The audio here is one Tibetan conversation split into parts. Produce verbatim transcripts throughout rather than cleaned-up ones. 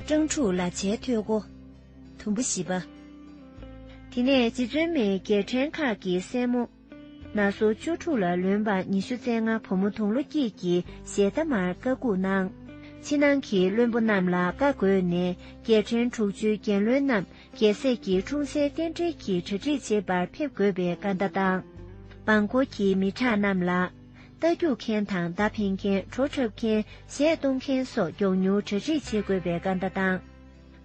སྤྲང་ཕྲུག་ལ་བྱའི་ཐོས་སྒོ། དུམ་བུ་བཞི་པ། དེ་ནས་རྗེ་བཙུན་མའི་རྒྱལ་ཕྲན་ཁག་གི་སྲས་མོ། ན་སོ་བཅུ་དྲུག་ལ་ལོན་པ་ཉི་ཤུ་རྩ་ལྔ་བུ་མོ་དུང་ལོ་སྐྱིད་ཀྱི་ཞལ་ཏ་མར་བཀའ་བཀུག་གནང་། ཕྱི་ནང་གི་བློན་པོ་རྣམས་ལ་བཀའ་བསྒོས་ནས་རྒྱལ་ཕྲན་དྲུག་ཅུའི་རྒྱལ་བློན་རྣམས་རྒྱལ་སྲས་ཀྱི་འཁྲུངས་སའི་རྟེན་འབྲེལ་གྱི་གྲ་སྒྲིག་བྱེད་པར་ཕེབས་དགོས་པའི་བཀའ་བརྡ་བཏང་། འབངས་འཁོར་གྱི་མི་དྲག་རྣམས་ལ། རྟ་རྒྱུག་མཁན་དང་མདའ་འཕེན་མཁན། བྲོ་འཁྲབ་མཁན། གཞས་གཏོང་མཁན་སོགས་མགྱོགས་མྱུར་གྲ་སྒྲིག་བྱེད་དགོས་པའི་བཀའ་བརྡ་བཏང་།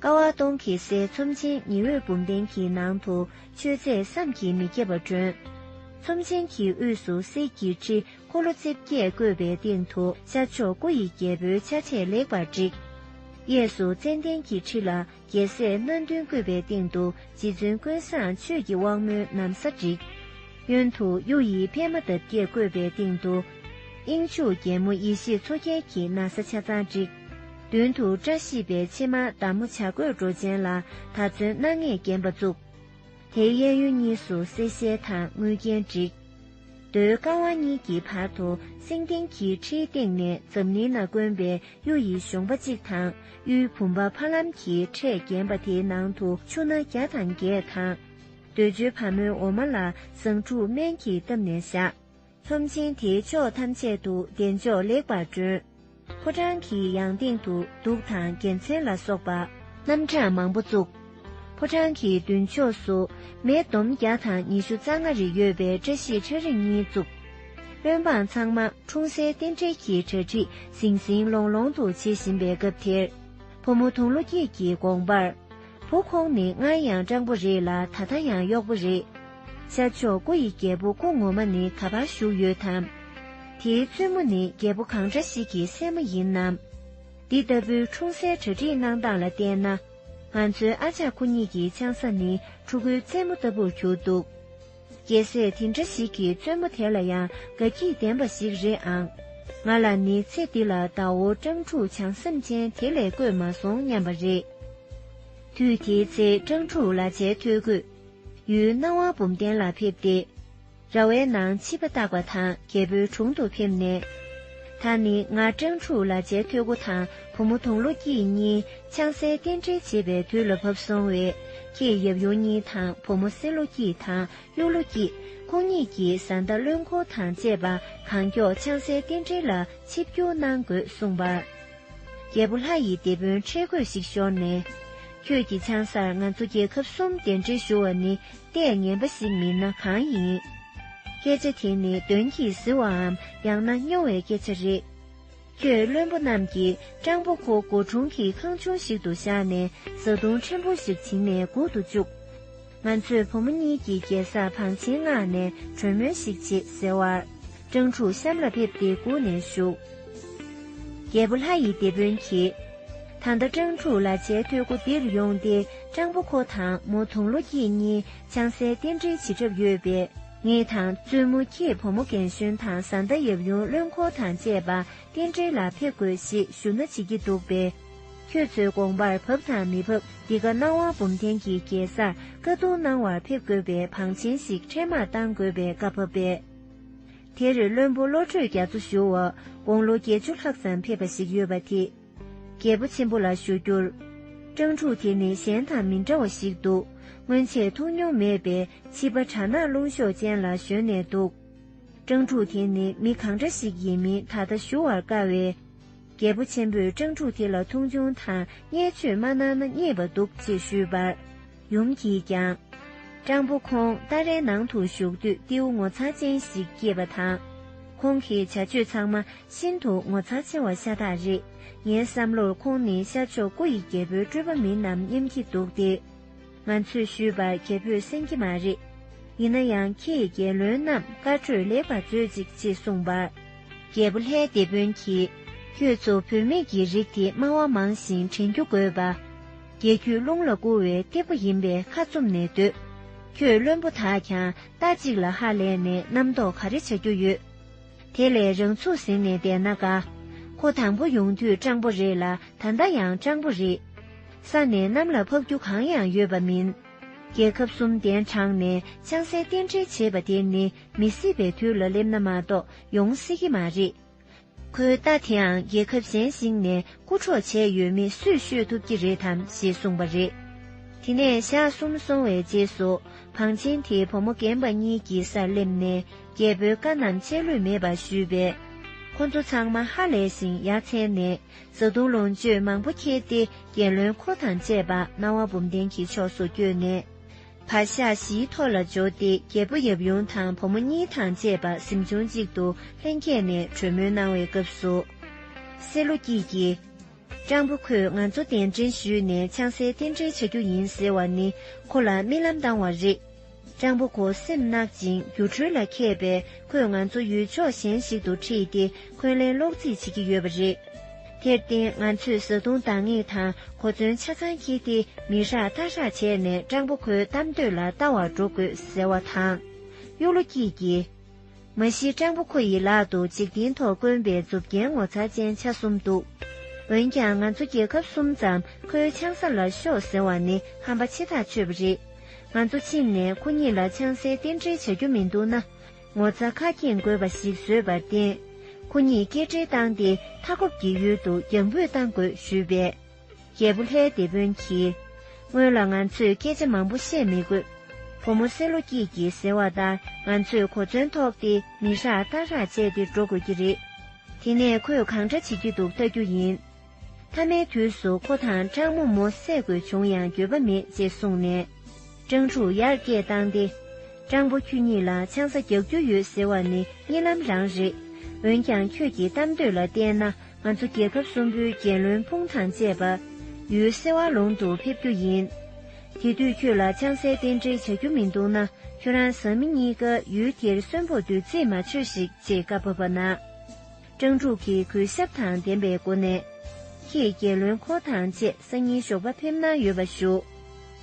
ཀ་བ་སྟོང་གི་སའི་ཚོམས་ཆེན་ཉི་འོད་འབུམ་ལྡན་གྱི་ནང་དུ་མཆོད་རྫས་བསམ་གྱིས་མི་ཁྱབ་པ་བསྒྲོན། ཚོམས་ཆེན་གྱི་དབུས་སུ་གསེར་གྱི་ཁྲི་འཁོར་ལོ་རྩིབས་བརྒྱད་བཀོད་པའི་སྟེང་དུ་ཤར་ཕྱོགས་སྐུ་ཡི་རྒྱལ་པོའི་ཆ་བྱད་ལེགས་པར་བསྒྲིགས། གཡས་སུ་ཙན་དན་གྱི་ཁྲི་ལ་རྒྱལ་སྲས་སྣ་བདུན་བཀོད་པའི་སྟེང་དུ་རྗེ་བཙུན་ཀུན་བཟང་ཆོས་ཀྱི་དབང་མོའི་ན་བཟའ་བསྒྲིགས། གཡོན་དུ་གཡུ་ཡི་པད་མ་འདབ་བརྒྱད་བཀོད་པའི་སྟེང་དུ། དབྱིངས་ཕྱུག་རྒྱལ་མོ་ཡེ་ཤེས་མཚོ་རྒྱལ་གྱི་ན་བཟའ་ཆ་ཚང་བསྒྲིགས། མདུན་དུ་བཀྲ་ཤིས་པའི་ཕྱེ་མར་མདའ་མོ་བྱ་རྒོད་སྒྲོ་ཅན་ལ་དར་ཚོན་སྣ་ལྔས་བརྒྱན་པ་བཙུགས། དེའི་གཡས་གཡོན་གཉིས་སུ་གསེར་ཞལ་དང་དངུལ་རྒྱན་བསྒྲིགས། རྡོའི་རྐང་བ་གཉིས་ཀྱི་བར་དུ་སེང་ལྡེང་གི་ཁྲིའི་སྟེང་ནས་འཛམ་གླིང་ལ་བསྐོན་པའི་གཡུ་ཡི་གཞོང་པ་གཅིག་དང་། གཡུའི་བུམ་པ་ཕ་ལམ་གྱི་ཕྲས་བརྒྱན་པ་དེའི་ནང་དུ་ཆུ་སྣ་བརྒྱ་དང་བརྒྱད་དང་། འདོད་འཇོའི་བ་མོའི་འོ་མ་ལ་བཟང་དྲུག་སྨན་གྱིས་བཏབ་ནས་བཞག། ཚོམས་ཆེན་དེའི་ཕྱོགས་ཐམས་ཅད་དུ་བདེ་མཆོག་ལེགས་པར་བསྒྲོན། ཕོ་བྲང་གི་ཡང་སྟེང་དུ་གདུགས་དང་རྒྱལ་མཚན་ལ་སོགས་པ་རྣམ་གྲངས་མང་པོ་བཙུགས། ཕོ་བྲང་གི་མདུན་ཕྱོགས་སུ་མེ་སྡོམ་བརྒྱ་དང་ཉི་ཤུ་རྩ་ལྔ་རེ་ཡོད་པའི་བཀྲ་ཤིས་ཕྲ་རིང་གཉིས་བཙུགས། བློན་འབངས་ཚང་མ་འཁྲུངས་སའི་རྟེན་འབྲེལ་གྱི་གྲ་སྒྲིག་ཟིང་ཟིང་ལོང་ལོང་དུ་བྱེད་བཞིན་པའི་སྐབས་དེར། བུ་མོ་དུང་ལོ་སྐྱིད་ཀྱི་དགོངས་པར། བུ་ཁོང་ནི་སྔར་ཡང་སྤྲང་པོ་རེད་ལ་ད་ལྟ་ཡང་གཡོག་པོ་རེད། ཤར་ཕྱོགས་སྐུ་ཡི་རྒྱལ་པོ་སྐུ་ངོ་མ་ནི་ག་པར་བཞུགས་ཡོད་དམ། དེའི་བཙུན་མོ་ནི་རྒྱལ་པོ་གང་འདྲ་ཞིག་གི་སྲས་མོ་ཡིན་ནམ། འདི་ལྟ་བུའི་འཁྲུངས་སའི་གྲ་སྒྲིག་གནང་སྟངས་ལ་བལྟས་ན། ང་ཚོའི་ཨ་ཅག་ཁོ་གཉིས་ཀྱི་ཆང་ས་ནི་ཕྲུ་གུའི་རྩེད་མོ་ལྟ་བུར་གྱུར་འདུག། རྒྱལ་སྲས་དེ་འདྲ་ཞིག་གི་བཙུན་མོ་དེ་ལ་ཡང་དགའ་སྐྱིད་ལྡན་པ་ཞིག་རེད་ཨང་། ང་ལ་ནི་ཚེ་འདི་ལ་ཟླ་བོ་སྤྲང་ཕྲུག་བྱམས་སེམས་ཅན་དེ་ལས་བསྐོས་མ་སོང་སྙམ་པ་རེད། དུས་དེའི་ཚེ་སྤྲང་ཕྲུག་ལ་བྱའི་ཐོས་གོས། ཡུལ་སྣང་བ་འབུམ་ལྡན་ལ་ཕེབས་ཏེ། ར་བའི་ནང་ཕྱི་པ་བཏགས་པ་དང་རྒྱལ་པོའི་དྲུང་དུ་ཕེབས་ནས། ད་ནི་ང་སྤྲང་ཕྲུག་ལ་བྱའི་ཐོས་གོ་དང་བུ་མོ་དུང་ལོ་སྐྱིད་གཉིས་ཆང་སའི་རྟེན་འབྲེལ་བྱེད་པའི་དུས་ལ་བབ་སོང་བས། ཁྱེད་ཡབ་ཡུམ་གཉིས་དང་བུ་མོ་སེ་ལོ་སྐྱིད་དང་གཡུ་ལོ་སྐྱིད་ཁོང་གཉིས་ཀྱི་བཟའ་ཟླ་བློན་འཁོར་དང་བཅས་པ་གང་མགྱོགས་ཆང་སའི་རྟེན་འབྲེལ་ལ་ཆིབས་བསྒྱུར་གནང་དགོས་གསུངས་པར། རྒྱལ་པོ་ལྷ་ཡི་དེད་དཔོན་ཁྲེལ་དགོད་ཞིག་ཤོར་ནས། ཁྱོད་ཀྱི་ཆང་སར་ང་ཚོ་རྒྱལ་ཁབ་གསུམ་གདན་འདྲེན་ཞུ་བ་ནི་ལྟས་ངན་པ་ཞིག་མིན་ན་གང་ཡིན། སྐད་ཆ་དེ་ནི་དོན་གྱིས་གཟི་བའམ་ཡང་ན་སྨྱོ་བའི་སྐད་ཆ་རེད། ཁྱོད་བློན་པོ་རྣམས་ཀྱིས་སྤྲང་པོ་ཁོ་སྒོ་དྲུང་གི་ཁང་ཆུང་ཞིག་ཏུ་བཞག་ནས་བཟའ་བཏུང་ཕྲན་བུ་ཞིག་བྱིན་ནས་སྒུག་ཏུ་བཅུག། ང་ཚོས་བུ་མོ་གཉིས་ཀྱི་རྒྱལ་སར་བང་ཆེན་མངགས་ནས་གྲོས་མོལ་ཞིག་བྱེད་ཟེར་བར། སྤྲང་ཕྲུག་གཤམ་ལ་ཕེབས་ཏེ་སྒུག་ནས་བཞུགས། རྒྱལ་པོ་ལྷ་ཡི་དེད་དཔོན་གྱིས། ད་ལྟ་སྤྲང་ཕྲུག་ལ་བྱའི་ཐོས་གོ་འདིར་ཡོང་སྟེ་སྤྲང་པོ་ཁོ་དང་མོ་དུང་ལོ་སྐྱིད་གཉིས་ཆང་སའི་རྟེན་འབྲེལ་བྱེད་གྲབས་ཡོད་པས། ངེད་དང་བཙུན་མོ་ཁྱེད་བུ་མོ་རྒན་གཞོན་དང་བཟའ་ཟླ་ཡབ་ཡུམ་བློན་འཁོར་དང་བཅས་པ་རྟེན་འབྲེལ་ལ་ཕེབས་དགོས་ཞེས་ཞུ་ན་བྱེད་ཀྱི་འདུག་པས། ཁྱོད་ཚོའི་དགོངས་པར་བབ་དང་མི་བབ་འདི་ག་སྣང་བ་འབུམ་ལྡན་གྱི་རྒྱལ་སར་བཀའ་བསྡུར་གནང་བར་ཕེབས་དགོས་པའི་བང་ཆེན་ཞིག་འཕྲལ་མར་བཏང་དགོས་པའི་བཀའ་ཕབ་པས། དེར་བློན་པོ་བློ་གྲོས་རྒྱ་མཚོ་ཞུ་བ་དགུང་ལོ་བརྒྱད་ཅུ་ལྷག་ཙམ་ཕེབས་པ་ཞིག་ཡོད་པ་དེས། རྒྱལ་པོ་ཆེན་པོ་ལ་ཞུ་རྒྱུར། སྤྲང་ཕྲུག་དེ་ནི་གཞན་དང་མི་འདྲ་བ་ཞིག་འདུག། སྔོན་ཆད་མཐོང་མྱོང་མེད་པའི་ཕྱི་པ་དྲ་ནག་རླུང་གཤོག་ཅན་ལ་ཞོན་ནས་འདུག། སྤྲང་ཕྲུག་དེ་ནི་མི་གང་འདྲ་ཞིག་ཡིན་མིན་ད་ལྟ་ཞུ་བར་དཀའ་བས། རྒྱལ་པོ་ཆེན་པོས་སྤྲང་ཕྲུག་དེ་ལ་མཐོང་ཆུང་དང་བརྙས་བཅོས་མ་གནང་ན་རྙེད་པ་འདུག་ཅེས་ཞུས་པར། ཡུམ་གྱིས་ཀྱང་། སྤྲང་པོ་ཁོང་སྟ་རའི་ནང་དུ་བཞུགས་དུས་རྟེའུ་ངོ་མཚར་ཅན་ཞིག་སྐྱེས་པ་དང་། ཁོང་གི་བྱ་སྤྱོད་ཚང་མ་ཤིན་ཏུ་ངོ་མཚར་ཆེ་བ་ཤ་སྟག་རེད། ངའི་བསམ་བློར་ཁོང་ནི་ཤར་ཕྱོགས་སྐུ་ཡི་རྒྱལ་པོའི་སྤྲུལ་པ་མིན་ནམ་སྙམ་གྱི་འདུག་སྟེ། ང་ཚོས་ཞུས་པར་རྒྱལ་པོས་གསན་གྱི་མ་རེད། ཡིན་ན་ཡང་ཁྱེད་རྒྱལ་བློན་རྣམས་བཀའ་གྲོས་ལེགས་པར་མཛོད་ཅིག་ཅེས་གསུངས་པར། རྒྱལ་པོ་ལྷའི་དེད་དཔོན་གྱིས། ཁྱོད་ཚོ་བུད་མེད་ཀྱི་རིགས་དེ་སྨྲ་བ་མང་ཞིང་དྲན་རྒྱུ་རྒོད་པ། རྒྱལ་རྒྱུད་རླུང་ལ་བསྐུར་བའི་སྟེགས་བུ་ཡིན་པས་ཁ་བཙུམ་ནས་སྡོད། ཁྱོད་བློན་པོ་དག་ཀྱང་རྟ་གཅིག་ལ་ཧ་ལས་ནས་རྣམ་རྟོག་ག་རེ་བྱ་རྒྱུ་ཡོད། དེ་ལས་རང་ཚུགས་ཟིན་ནས་བསྡད་ན་དགའ། ཁོ་དང་པོ་ཡོང་དུས་སྤྲང་པོ་རེད་ལ་ད་ལྟ་ཡང་སྤྲང་པོ་རེད། ས་ནས་གནམ་ལ་འཕགས་རྒྱུ་གང་ཡང་ཡོད་པ་མིན། རྒྱལ་ཁབ་གསུམ་གདན་དྲངས་ནས་ཆང་སའི་རྟེན་འབྲེལ་བྱེད་པ་དེ་ནི་མི་སྲིད་པའི་དུས་ལ་སླེབས་ན་མ་གཏོགས་ཡོང་སྲིད་ཀྱི་མ་རེད། ཁོའི་རྟ་དེའང་རྒྱལ་ཁབ་གཞན་ཞིག་ནས་རྐུ་འཕྲོག་བྱས་ཡོད་མེད་སུས་ཤོད་ཐུབ་ཀྱི་རེད་དམ་ཞེས་གསུངས་པ་རེད། དེ་ནས་ཞག་གསུམ་སོང་བའི་རྗེས་སུ། བང་ཆེན་དེའི་བུ་མོ་རྒན་པ་གཉིས་ཀྱི་སར་སླེབས་ནས། རྒྱལ་པོའི་བཀའ་རྣམས་ཆད་ལུས་མེད་པར་ཞུས་པས། ཁོ་ཚོ་ཚང་མ་ཧ་ལས་ཤིང་ཡ་མཚན་ནས། བཟའ་བཏུང་ལོངས་སྤྱོད་མང་པོ་ཁྱེར་ཏེ། རྒྱལ་བློན་ཁོ་དང་བཅས་པ་སྣང་བ་འབུམ་ལྡན་གྱི་ཕྱོགས་སུ་བསྐྱོད་ནས། བར་ཞག་བཞིའི་ཐོག་ལ་འབྱོར་ཏེ། རྒྱལ་པོ་ཡབ་ཡུམ་དང་བུ་མོ་གཉིས་དང་བཅས་པ་གཟིམ་ཆུང་གཅིག་ཏུ་ལྷན་རྒྱས་ནས་གྲོས་མོལ་གནང་བའི་སྐབས་སུ། སེ་ལོ་སྐྱིད་ཀྱིས། སྤྲང་པོ་ཁོས་ང་ཚོ་གདན་འདྲེན་ཞུས་ནས་ཆང་སའི་རྟེན་འབྲེལ་བྱ་རྒྱུ་ཡིན་ཟེར་བ་ནི་ཁོ་ལ་རྨི་ལམ་བཏང་བ་རེད། སྤྲང་པོ་ཁོ་སེམས་གནག་ཅིང་སྒྱུ་འཕྲུལ་ལ་མཁས་པས། ཁོས་ང་ཚོ་ཡུལ་ཕྱོགས་གཞན་ཞིག་ཏུ་ཁྲིད་དེ་འཁོན་ལན་སློག་རྩིས་བྱེད་ཀྱི་ཡོད་པ་རེད། དེར་བརྟེན་ང་ཚོས་བཟའ་བཏུང་འདང་ངེས་དང་གོ་མཚོན་ཆ་ཚང་འཁྱེར་ཏེ། མི་ཧྲག་རྟ་ཧྲག་བྱས་ནས་སྤྲང་པོ་ཁོའི་གཏམ་འདོད་ལ་ལྟ་བར་འགྲོ་དགོས་ཟེར་བ་དང་། གཡུ་ལོ་སྐྱིད་ཀྱིས། མ་གཞི་སྤྲང་པོ་ཁོ་ཡི་ལག་ཏུ་འཇིག་རྟེན་ཐོག་དཀོན་པའི་མཛུབ་རྒྱན་ངོ་མཚར་ཅན་ཆ་གསུམ་འདུག། འོན་ཀྱང་ང་ཚོ་རྒྱལ་ཁབ་གསུམ་ཙམ་ཁོའི་ཆང་ས་ལ་ཤོག་ཟེར་བ་ནི་ཧམ་པ་ཆེ་ཐག་ཆོད་པ་རེད། ང་ཚོ་ཕྱིན་ནས་ཁོ་གཉིས་ལ་ཆང་སའི་རྟེན་འབྲེལ་བྱ་རྒྱུ་མི་འདུག་ན། ངོ་ཚ་ཁ་སྐྱེངས་དགོས་པ་ཞིག་བཟོས་པར་བརྟེན། ཁོ་གཉིས་སྐད་འབྲེལ་བཏང་སྟེ་མཐའ་འཁོབ་ཀྱི་ཡུལ་དུ་རྒྱང་འབོད་བཏང་དགོས་ཞུས་པས། རྒྱལ་པོ་ལྷའི་དེད་དཔོན་གྱིས། སྔོན་ལ་ང་ཚོས་སྐད་ཆ་མང་པོ་བཤད་མི་དགོས། བུ་མོ་སེ་ལོ་སྐྱིད་ཀྱིས་ཟེར་བ་ལྟར་ང་ཚོས་གོ་མཚོན་ཐོགས་ཏེ་མི་ཧྲག་རྟ་ཧྲག་བྱས་ཏེ་འགྲོ་དགོས་ཀྱི་རེད། དེ་ནས་ཁོས་གང་འདྲ་བྱེད་ཀྱི་འདུག་ལྟ་རྒྱུ་ཡིན། མཐའ་མའི་དུས་སུ་ཁོ་དང་སྤྲང་མོ་མོ་བསད་དགོས་བྱུང་ཡང་འགྱོད་པ་མེད་ཅེས་གསུངས་ནས། སྤྲང་ཕྲུག་ཡར་སྐད་བཏང་སྟེ། སྤྲང་པོ་ཁྱོད་གཉིས་ལ་ཆང་ས་རྒྱག་རྒྱུ་ཡོད་ཟེར་བ་ནི་རྨི་ལམ་རང་རེད། འོན་ཀྱང་ཁྱོད་ཀྱི་གཏམ་འདོད་ལ་བལྟས་ན། ང་ཚོ་རྒྱལ་ཁབ་གསུམ་པོའི་རྒྱལ་བློན་ཕུང་དང་བཅས་པ། ཡུལ་སེ་བ་ལུང་དུ་ཕེབས་རྒྱུ་ཡིན། དེ་དུས་ཁྱོད་ལ་ཆང་སའི་རྟེན་འབྲེལ་བྱ་རྒྱུ་མི་འདུག་ན། ཁྱོད་རང་བཟའ་མི་གཉིས་ཀ་ཡུལ་དེར་གསོན་པོར་སྡོད་རྩིས་མ་བྱོས་ཤིག་ཅེས་བཀའ་ཕབ་པ་ན། སྤྲང་ཕྲུག་གིས་གུས་ཞབས་དང་ལྡན་པའི་སྒོ་ནས། ཁྱེད་རྒྱལ་བློན་ཁོ་དང་བཅས་སང་ཉིན་ཞོགས་པ་ཕེབས་གནང་ཡོད་པ་ཞུ།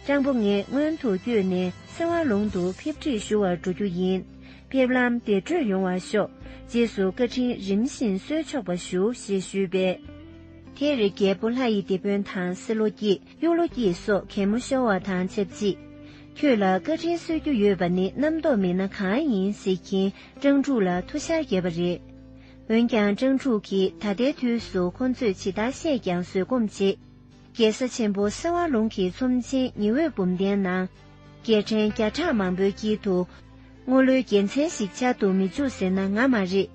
སྤྲང་པོ་ངས་སྔོན་དུ་བསྐྱོད་ནས་སེ་བ་ལུང་དུ་ཕེབས་འཁྲིད་ཞུ་བར་འགྲོ་རྒྱུ་ཡིན། ཕེབས་ལམ་བདེ་བགྲོད་ཡོང་བར་ཤོག། རྗེས་སུ་བཀའ་དྲིན་རིམ་བཞིན་གསོལ་ཆོག་པ་ཞུ་ཞེས་ཞུས་པས། དེར་རྒྱལ་པོ་ལྷ་ཡི་དེད་དཔོན་དང་སེ་ལོ་སྐྱིད། གཡུ་ལོ་སྐྱིད་སོགས་གད་མོ་ཤོར་བ་དང་ཆབས་ཅིག། ཁྱོད་ལ་བཀའ་དྲིན་གསོལ་རྒྱུ་ཡོད་པ་ནི་རྣམ་རྟོག་མེད་ན་གང་ཡིན་ཟེར་གྱིན་སྤྲང་ཕྲུག་ལ་ཐུགས་ཤར་བརྒྱབ་པ་རེད། འོན་ཀྱང་སྤྲང་ཕྲུག་གིས་ད་ལྟའི་དུས་སུ་ཁོ་ཚོས་ཇི་ལྟར་བཤད་ཀྱང་བཟོད་སྒོམ་བྱེད། རྒྱལ་ས་ཆེན་པོ་སེ་བ་ལུང་གི་ཚོམས་ཆེན་ཉི་འོད་འབུམ་ལྡན་ནང་། རྒྱལ་ཕྲན་བརྒྱ་ཕྲག་མང་པོའི་དཀྱིལ་དུ། སྔོ་ལོའི་རྒྱལ་མཚན་ཞིག་བཅར་དུ་མི་འཇུག་ཟེར་ན་ང་མ་རེད།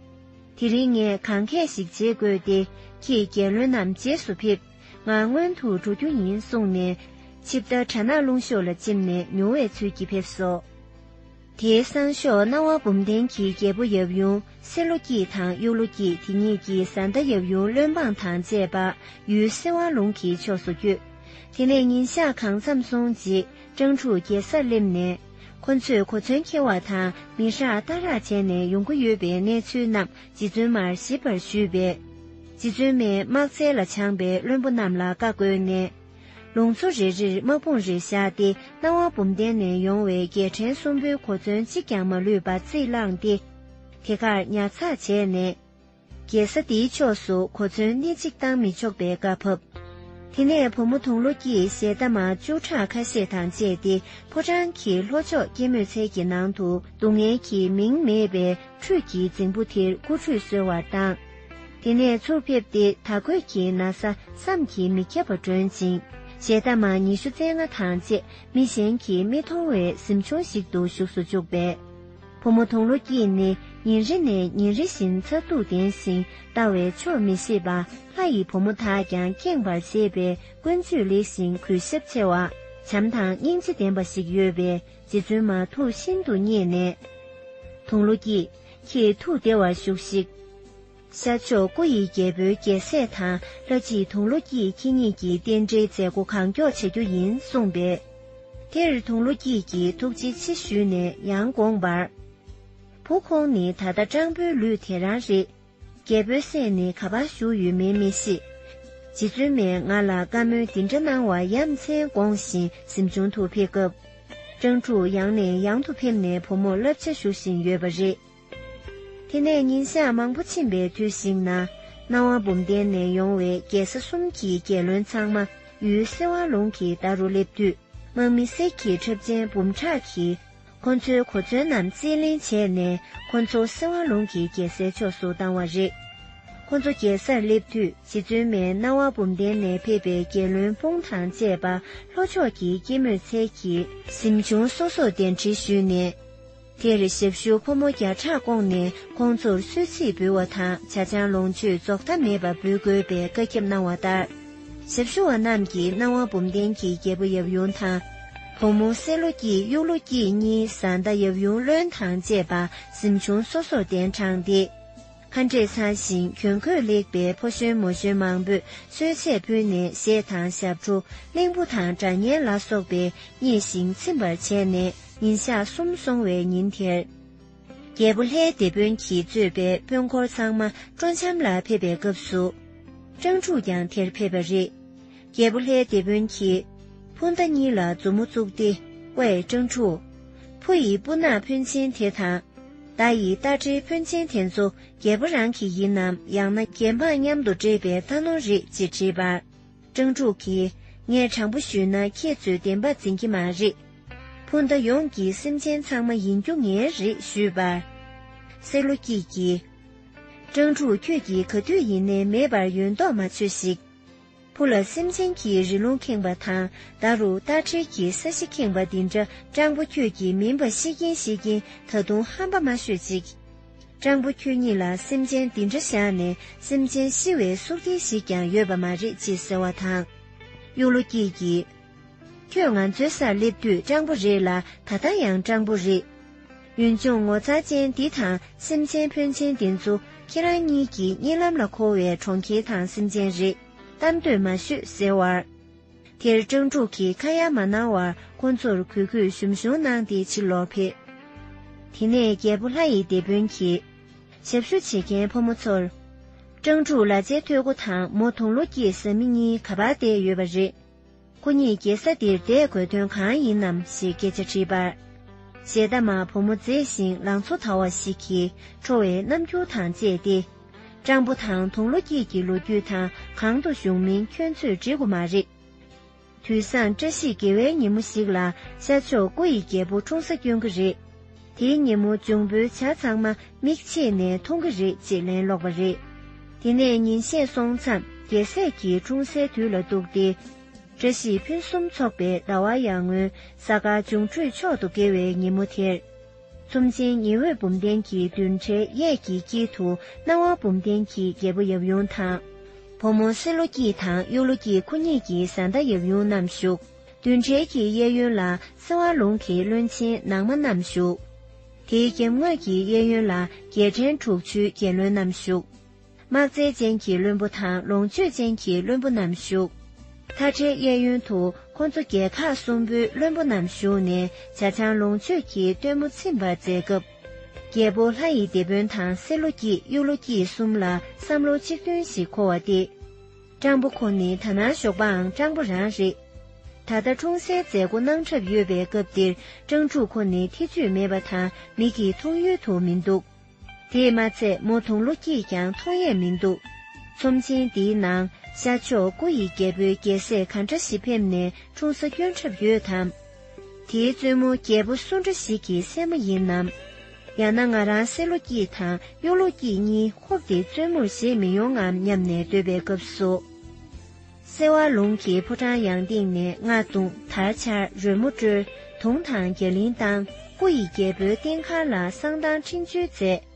དེ་རིང་ངས་གང་གས་ཤིག་བྱེད་དགོས་ཏེ། ཁྱེད་རྒྱལ་བློན་རྣམས་རྗེས་སུ་ཕེབས། ང་སྔོན་དུ་འགྲོ་རྒྱུ་ཡིན་གསུངས་ནས། ཆིབས་རྟ་གྲ་ནག་ལུང་གཤོག་ལ་བཅིངས་ནས་མྱུར་བའི་ཚུལ་གྱིས་ཕེབས་སོ། དེའི་སང་ཞོགས་སྣང་བ་འབུམ་ལྡན་གྱིས་རྒྱལ་པོ་ཡབ་ཡུམ་སེ་ལོ་སྐྱིད་དང་གཡུ་ལོ་སྐྱིད་དེ་གཉིས་ཀྱིས་བཟའ་ཟླ་ཡབ་ཡུམ་བློན་འབངས་དང་བཅས་པ་ཡུལ་སེ་བ་ལུང་གི་ཕྱོགས་སུ་བསྐྱོད། དེ་ནས་ཉིན་ཞག་གང་འཚམས་སོང་རྗེས་སྤྲང་ཕྲུག་རྒྱལ་སར་སླེབས་ནས། ཁོ་ཚོས་གོ་མཚོན་འཁྱེར་བ་དང་མི་ཧྲག་རྟ་ཧྲག་བྱས་ནས་ཡོང་གི་ཡོད་པའི་གནས་ཚུལ་རྣམས་རྗེ་བཙུན་མར་ཞིབ་པར་ཞུས་པས། རྗེ་བཙུན་མས་དམག་རྩལ་ལ་སྦྱངས་པའི་བློན་པོ་རྣམས་ལ་བཀའ་བསྒོས་ནས། ལུང་ཚོ་རེ་རེར་དམག་དཔུང་རེ་བཞག་སྟེ་སྣང་བ་འབུམ་ལྡན་ནས་ཡོང་བའི་རྒྱལ་ཕྲན་གསུམ་པོའི་གོ་མཚོན་གཅིག་ཀྱང་མ་ལུས་པ་རྩིས་བླངས་ཏེ། དེ་གར་ཉར་ཚགས་བྱས་ནས། རྒྱལ་ས་དེའི་ཕྱོགས་སུ་གོ་མཚོན་སྣེ་གཅིག་བཏང་མི་ཆོག་པའི་བཀའ་ཕབ། དེ་ནས་བུ་མོ་དུང་ལོ་སྐྱིད་ཞལ་ཏ་མ་བཅུ་ཕྲག་ཁ་ཤས་དང་བཅས་ཏེ་ཕོ་བྲང་གི་ལྷོ་ཕྱོགས་སྐྱེད་མོས་ཚལ་གྱི་ནང་དུ་སྡུག་བསྔལ་གྱི་མིང་མེད་པའི་ཁྲུས་ཀྱི་རྫིང་བུ་དེར་སྐུ་ཁྲུས་གསོལ་བར་བཏང་། དེ་ནས་ཚུར་ཕེབས་ཏེ་དར་གོས་ཀྱི་ན་བཟའ་བསམ་གྱིས་མི་ཁྱབ་པ་སྒྲོན་ཅིང་ཞལ་ཏ་མ་ཉི་ཤུ་རྩ་ལྔ་དང་བཅས་མི་གཞན་གྱིས་མི་མཐོང་བའི་གཟིམ་ཆུང་ཞིག་ཏུ་བཞུགས་སུ་བཅུག་པས། བུ་མོ་དུང་ལོ་སྐྱིད་ནི་ཉིན་རེ་ནས་ཉིན་རེ་བཞིན་མཚར་སྡུག་ལྡན་ཞིང་ལྟ་བས་ཆོག་མི་ཤེས་པ། ལྷ་ཡི་བུ་མོ་དག་ཀྱང་སྐྱེངས་པར་བྱེད་པའི་ཀུན་སྤྱོད་ལེགས་ཤིང་གུས་ཞབས་ཆེ་བ། བྱམས་དང་སྙིང་རྗེ་ལྡན་པ་ཞིག་ཡོད་པས་རྗེ་བཙུན་མ་ཐུགས་ཤིན་ཏུ་མཉེས་ནས། དུང་ལོ་སྐྱིད། ཁྱེད་ཐུགས་བདེ་བར་བཞུགས་ཤིག། ཤར་ཕྱོགས་སྐུ་ཡི་རྒྱལ་པོའི་རྒྱལ་སྲས་དང་ལྷ་བྱིས་དུང་ལོ་སྐྱིད་ཁྱེད་གཉིས་ཀྱི་རྟེན་འབྲེལ་མཛད་སྒོ་གང་མགྱོགས་བྱ་རྒྱུ་ཡིན་གསུངས་པས། དེར་དུང་ལོ་སྐྱིད་ཀྱིས་ཐུགས་རྗེ་ཆེ་ཞུས་ནས་ཡང་དགོངས་པར། བུ་ཁོང་ནི་ད་ལྟ་སྤྲང་པོའི་ལུས་དེ་རང་རེད། རྒྱལ་པོའི་སྲས་ནི་ག་པར་བཞུགས་ཡོད་མེད་མི་ཤེས། རྗེ་བཙུན་མས་ང་ལ་བཀའ་མོལ་འདི་འདྲ་གནང་བ་ཡ་མཚན་དགོངས་བཞིན་གཟིམ་ཆུང་དུ་ཕེབས་སྐབས། སྤྲང་ཕྲུག་ཡང་ནས་ཡང་དུ་ཕེབས་ནས་བུ་མོར་བསླབ་བྱ་ཞུ་བཞིན་ཡོད་པ་རེད། དེ་ནས་ཉིན་ཞག་མང་པོ་ཕྱིན་པའི་དུས་ཤིག་ན། སྣང་བ་འབུམ་ལྡན་ནས་ཡོང་བའི་རྒྱལ་ས་གསུམ་གྱི་རྒྱལ་བློན་ཚང་མ་ཡུལ་སེ་བ་ལུང་གི་མདའ་རུ་སླེབས་དུས། དམག་མི་གསེར་གྱི་ཁྲབ་ཅན་འབུམ་ཕྲག་གིས་ཁོ་ཚོའི་གོ་མཚོན་རྣམས་རྩིས་ལེན་བྱས་ནས་ཁོ་ཚོ་སེ་བ་ལུང་གི་རྒྱལ་སའི་ཕྱོགས་སུ་བཏང་བ་རེད། ཁོ་ཚོ་རྒྱལ་སར་སླེབས་དུས་རྗེ་བཙུན་མས་སྣང་བ་འབུམ་ལྡན་ནས་ཕེབས་པའི་རྒྱལ་བློན་དཔུང་དང་བཅས་པ་ལྷོ་ཕྱོགས་ཀྱི་སྐྱེད་མོས་ཚལ་གྱི་གཟིམ་ཆུང་སོ་སོར་གདན་འདྲེན་ཞུས་ནས། དེར་ཞབས་ཞུ་ཕོ་མོ་བརྒྱ་ཕྲག་བསྐོངས་ནས་ཁོང་ཚོར་གསོལ་ཚིགས་འབུལ་བ་དང་ཇ་ཆང་ལོངས་སྤྱོད་རྫོགས་མཐའ་མེད་པ་འབུལ་དགོས་པའི་བཀའ་ཁྱབ་གནང་བ་ལྟར། ཞབས་ཞུ་བ་རྣམས་ཀྱིས་སྣང་བ་འབུམ་ལྡན་གྱི་རྒྱལ་པོ་ཡབ་ཡུམ་དང་། བུ་མོ་སེ་ལོ་སྐྱིད་གཡུ་ལོ་སྐྱིད་གཉིས་བཟའ་ཟླ་ཡབ་ཡུམ་བློན་དང་བཅས་པ་གཟིམ་ཆུང་སོ་སོར་གདན་དྲངས་ཏེ། ཁ་འབྲས་ཚང་ཞིང་གྱོན་གོས་ལེགས་པའི་ཕོ་གཞོན་མོ་གཞོན་མང་པོས་གསོལ་ཇས་ཕུལ་ནས་གཞས་དང་ཞབས་བྲོ་གླིང་བུ་དང་སྒྲ་སྙན་ལ་སོགས་པས་མཉེས་ཤིང་ཚིམ་པར་བྱས་ནས་ཉིན་ཞག་གསུམ་སོང་བའི་ཉིན་དེར། རྒྱལ་པོ་ལྷའི་སྡེ་དཔོན་གྱིས་གཙོས་པའི་དཔོན་འཁོར་ཚང་མ་སྤྲོ་འཆམ་ལ་ཕེབས་པའི་སྐབས་སུ། སྤྲང་ཕྲུག་ཀྱང་དེར་ཕེབས་པ་རེད། རྒྱལ་པོ་ལྷའི་སྡེ་དཔོན་གྱིས། ཕུ་མདའ་གཉིས་ལ་མཛུབ་མོ་བཙུགས་ཏེ། ཝེ་སྤྲང་ཕྲུག་ཕུ་ཡི་སྤུ་ནག་ཕོན་ཆེན་དེ་དང་། མདའ་ཡི་རྟ་ཁྲའི་ཕོན་ཆེན་དེ་ཚོ་རྒྱལ་པོ་རང་གི་ཡིན་ནམ་ཡང་ན་རྒྱལ་འབངས་མཉམ་དུ་སྤྲད་པའི་རྟ་ནོར་རེད་ཅེས་དྲིས་པར། སྤྲང་ཕྲུག་གིས། ངས་དྲང་པོ་ཞུས་ན་ཁྱེད་ཚོས་བདེན་པ་འཛིན་གྱི་མ་རེད། ཕུ་མདའ་ཡོངས་ཀྱི་སེམས་ཅན་ཚང་མ་ཡིན་རྒྱུ་ངའི་རེད་ཞུས་པར། སེ་ལོ་སྐྱིད་ཀྱིས། སྤྲང་ཕྲུག་ཁྱོད་ཀྱིས་ག་དུས་ཡིན་ནའི་མེད་པར་ཡོད་མདོག་མ་བྱོས་ཤིག་ཕུ་ལ་སེམས་ཅན་གྱི་རི་ལུང་ཁེངས་པ་དང་ད་རུང་རྟ་ཁྲལ་གྱི་ས་གཞི་ཁེངས་པ་འདི་འདྲ་སྤྲང་པོ་ཁྱོད་ཀྱིས་མིན་པ་ཤི་གིན་ཤི་གིན་ད་དུང་ཧམ་པ་མ་ཤོད་ཅིག་སྤྲང་པོ་ཁྱོད་ཉིད་ལ་སེམས་ཅན་འདི་འདྲ་བཞག་ནས་སེམས་ཅན་ཤི་བའི་སུག་རྟེན་ཞིག་ཀྱང་ཡོད་པ་མ་རེད་ཅེས་ཟེར་བ་དང་། གཡུ་ལོ་སྐྱིད་ཀྱིས། ཁྱོད་ང་ཚོའི་སར་སླེབས་དུས་སྤྲང་པོ་རེད་ལ་ད་ལྟ་ཡང་སྤྲང་པོ་རེད། ཡུལ་ལྗོངས་ངོ་མཚར་ཅན་འདི་དང་སེམས་ཅན་ཕོན་ཆེན་འདི་ཚོ་ཁྱེད་རང་གཉིས་ཀྱི་གཉིད་ལམ་ལ་འཁོར་བའི་གྲོང་ཁྱེར་དང་སེམས་ཅན་རེད། གཏམ་འདོད་མ་ཤོད་ཟེར་བར། དེར་སྤྲང་ཕྲུག་གིས་ཁ་ཡ་མ་གནང་བར་ཁོ་ཚོར་གུས་གུས་ཞུམ་ཞུམ་གནང་སྟེ་ཕྱིར་ལོག་ཕེབས། དེ་ནས་རྒྱལ་པོ་ལྷ་ཡི་སྡེ་དཔོན་གྱིས། ཞབས་ཞུ་བྱེད་མཁན་ཕོ་མོ་ཚོར། སྤྲང་ཕྲུག་ལ་ཆའི་ཐོད་སྒོ་དང་མོ་དུང་ལོ་སྐྱིད་བཟའ་མི་གཉིས་ག་པར་བསྡད་ཡོད་པ་རེད། ཁོ་གཉིས་རྒྱལ་ས་འདིར་བསྡད་དགོས་དོན་གང་ཡིན་ནམ་ཞེས་སྐད་ཆ་དྲིས་པར། གཞས་གཏམ་མ་བུ་མོ་མཛེས་ཤིང་ལང་ཚོ་དར་བ་ཞིག་གིས་ཁྲོ་བའི་རྣམ་འགྱུར་དང་བཅས་ཏེ། སྤྲང་པོ་དང་དུང་ལོ་སྐྱིད་ཀྱི་ལོ་རྒྱུས་དང་གང་དུ་བཞུགས་མིན་ཁྱོད་ཚོས་འདྲི་དགོས་མ་རེད། དུས་བཟང་བཀྲ་ཤིས་དགེ་བའི་ཉིན་མོ་ཞིག་ལ་ཤར་ཕྱོགས་སྐུ་ཡི་རྒྱལ་པོ་འཁྲུངས་ས་སྐྱོན་གྱི་རེད། དེའི་ཉིན་མོ་འབྱུང་པོའི་བྱ་ཚང་མ་མིག་ཕྱེས་ནས་མཐོང་གི་རེད་ཅེས་ལན་སློག་པ་རེད། དེ་ནས་ཉིན་ཤས་སོང་མཚམས་རྒྱལ་སྲས་ཀྱི་འཁྲུངས་སའི་དུས་ལ་གཏུགས་ཏེ། བཀྲ་ཤིས་ཕུན་སུམ་ཚོགས་པའི་ཟླ་བ་ཡར་ངོའི་གཟའ་སྐར་འབྱུང་འཕྲོད་མཆོག་ཏུ་དགེ་བའི་ཉིན་མོ་དེར། ཚོམས་ཆེན་ཉི་འོད་འབུམ་ལྡན་གྱི་མདུན་གྲལ་གཡས་ཀྱི་དཀྱིལ་དུ་སྣང་བ་འབུམ་ལྡན་གྱི་རྒྱལ་པོ་ཡབ་ཡུམ་དང་། བུ་མོ་སེ་ལོ་སྐྱིད་དང་གཡུ་ལོ་སྐྱིད་ཁོ་གཉིས་ཀྱི་བཟའ་ཟླ་ཡབ་ཡུམ་རྣམས་བཞུགས། མདུན་གྲལ་གྱི་གཡས་གཡོན་ལ་སེ་བ་ལུང་གི་བློན་ཆེན་ནང་མ་རྣམས་བཞུགས། དེའི་རྒྱབ་ངོས་ཀྱི་གཡས་གཡོན་ལ་རྒྱལ་ཕྲན་དྲུག་ཅུའི་རྒྱལ་བློན་རྣམས་བཞུགས། དམག་རྩལ་ཅན་གྱི་བློན་པོ་དང་ལོངས་སྤྱོད་ཅན་གྱི་བློན་པོ་རྣམས་བཞུགས། མཐའ་བྲལ་གཡས་གཡོན་དུ་ཁོ་ཚོ་རྒྱལ་ཁག་གསུམ་པོའི་བློན་པོ་རྣམས་བཞུགས་ནས་ཇ་ཆང་ལོངས་སྤྱོད་ཀྱི་སྟོན་མོ་ཚིམ་པར་མཛད་སྐབས། རྒྱལ་པོ་ལྷ་ཡི་སྡེ་དཔོན་དང་སེ་ལོ་སྐྱིད་གཡུ་ལོ་སྐྱིད་གསུམ་ལ་བསམ་བློ་གཅིག་མཐུན་ཞིག་འཁོར་བ་སྟེ། སྤྲང་པོ་ཁོ་ནི་ད་ནང་ཞོགས་པའང་སྤྲང་པོ་རང་རེད། ད་ལྟ་འཁྲུངས་སའི་མཛད་སྒོ་གནང་གྲབས་ཡོད་པའི་སྐབས་འདིར་སྤྲང་ཕྲུག་ཁོ་ནི་ཐེ་ཇུས་མེད་པ་དང་མིག་གིས་མཐོང་ཡུལ་དུ་མི་འདུག་དེས་མ་ཚད་མོ་དུང་ལོ་སྐྱིད་ཀྱང་མཐོང་ཡས་མི་འདུག་ཚོམས་ཆེན་འདིའི་ནང་ཤར་ཕྱོགས་སྐུ་ཡི་རྒྱལ་པོའི་རྒྱལ་སྲས་ག་འདྲ་ཞིག་ཕེབས་ནས་འཁྲུངས་ས་སྐྱོན་གྲབས་ཡོད་དམ། དེའི་བཙུན་མོ་རྒྱལ་པོ་སུ་འདྲ་ཞིག་གི་སྲས་མོ་ཡིན་ནམ། ཡང་ན་ང་རང་སེ་ལོ་སྐྱིད་དང་གཡུ་ལོ་སྐྱིད་གཉིས་ཧོབ་སྟེ་བཙུན་མོར་བཞེས་མི་ཡོང་ངམ་སྙམ་ནས་སྡོད་པའི་སྐབས་སུ། སེ་བ་ལུང་གི་ཕོ་བྲང་ཡང་སྟེང་ནས་རྔ་བརྡུངས། དར་འཕྱར། རོལ་མོ་དཀྲོལ། དུང་དང་རྒྱ་གླིང་བཏང་། སྐུ་ཡི་རྒྱལ་པོའི་རྟེན་མཁར་ལ་བསང་གཏང་འཕྲིན་བཅོལ་མཛད།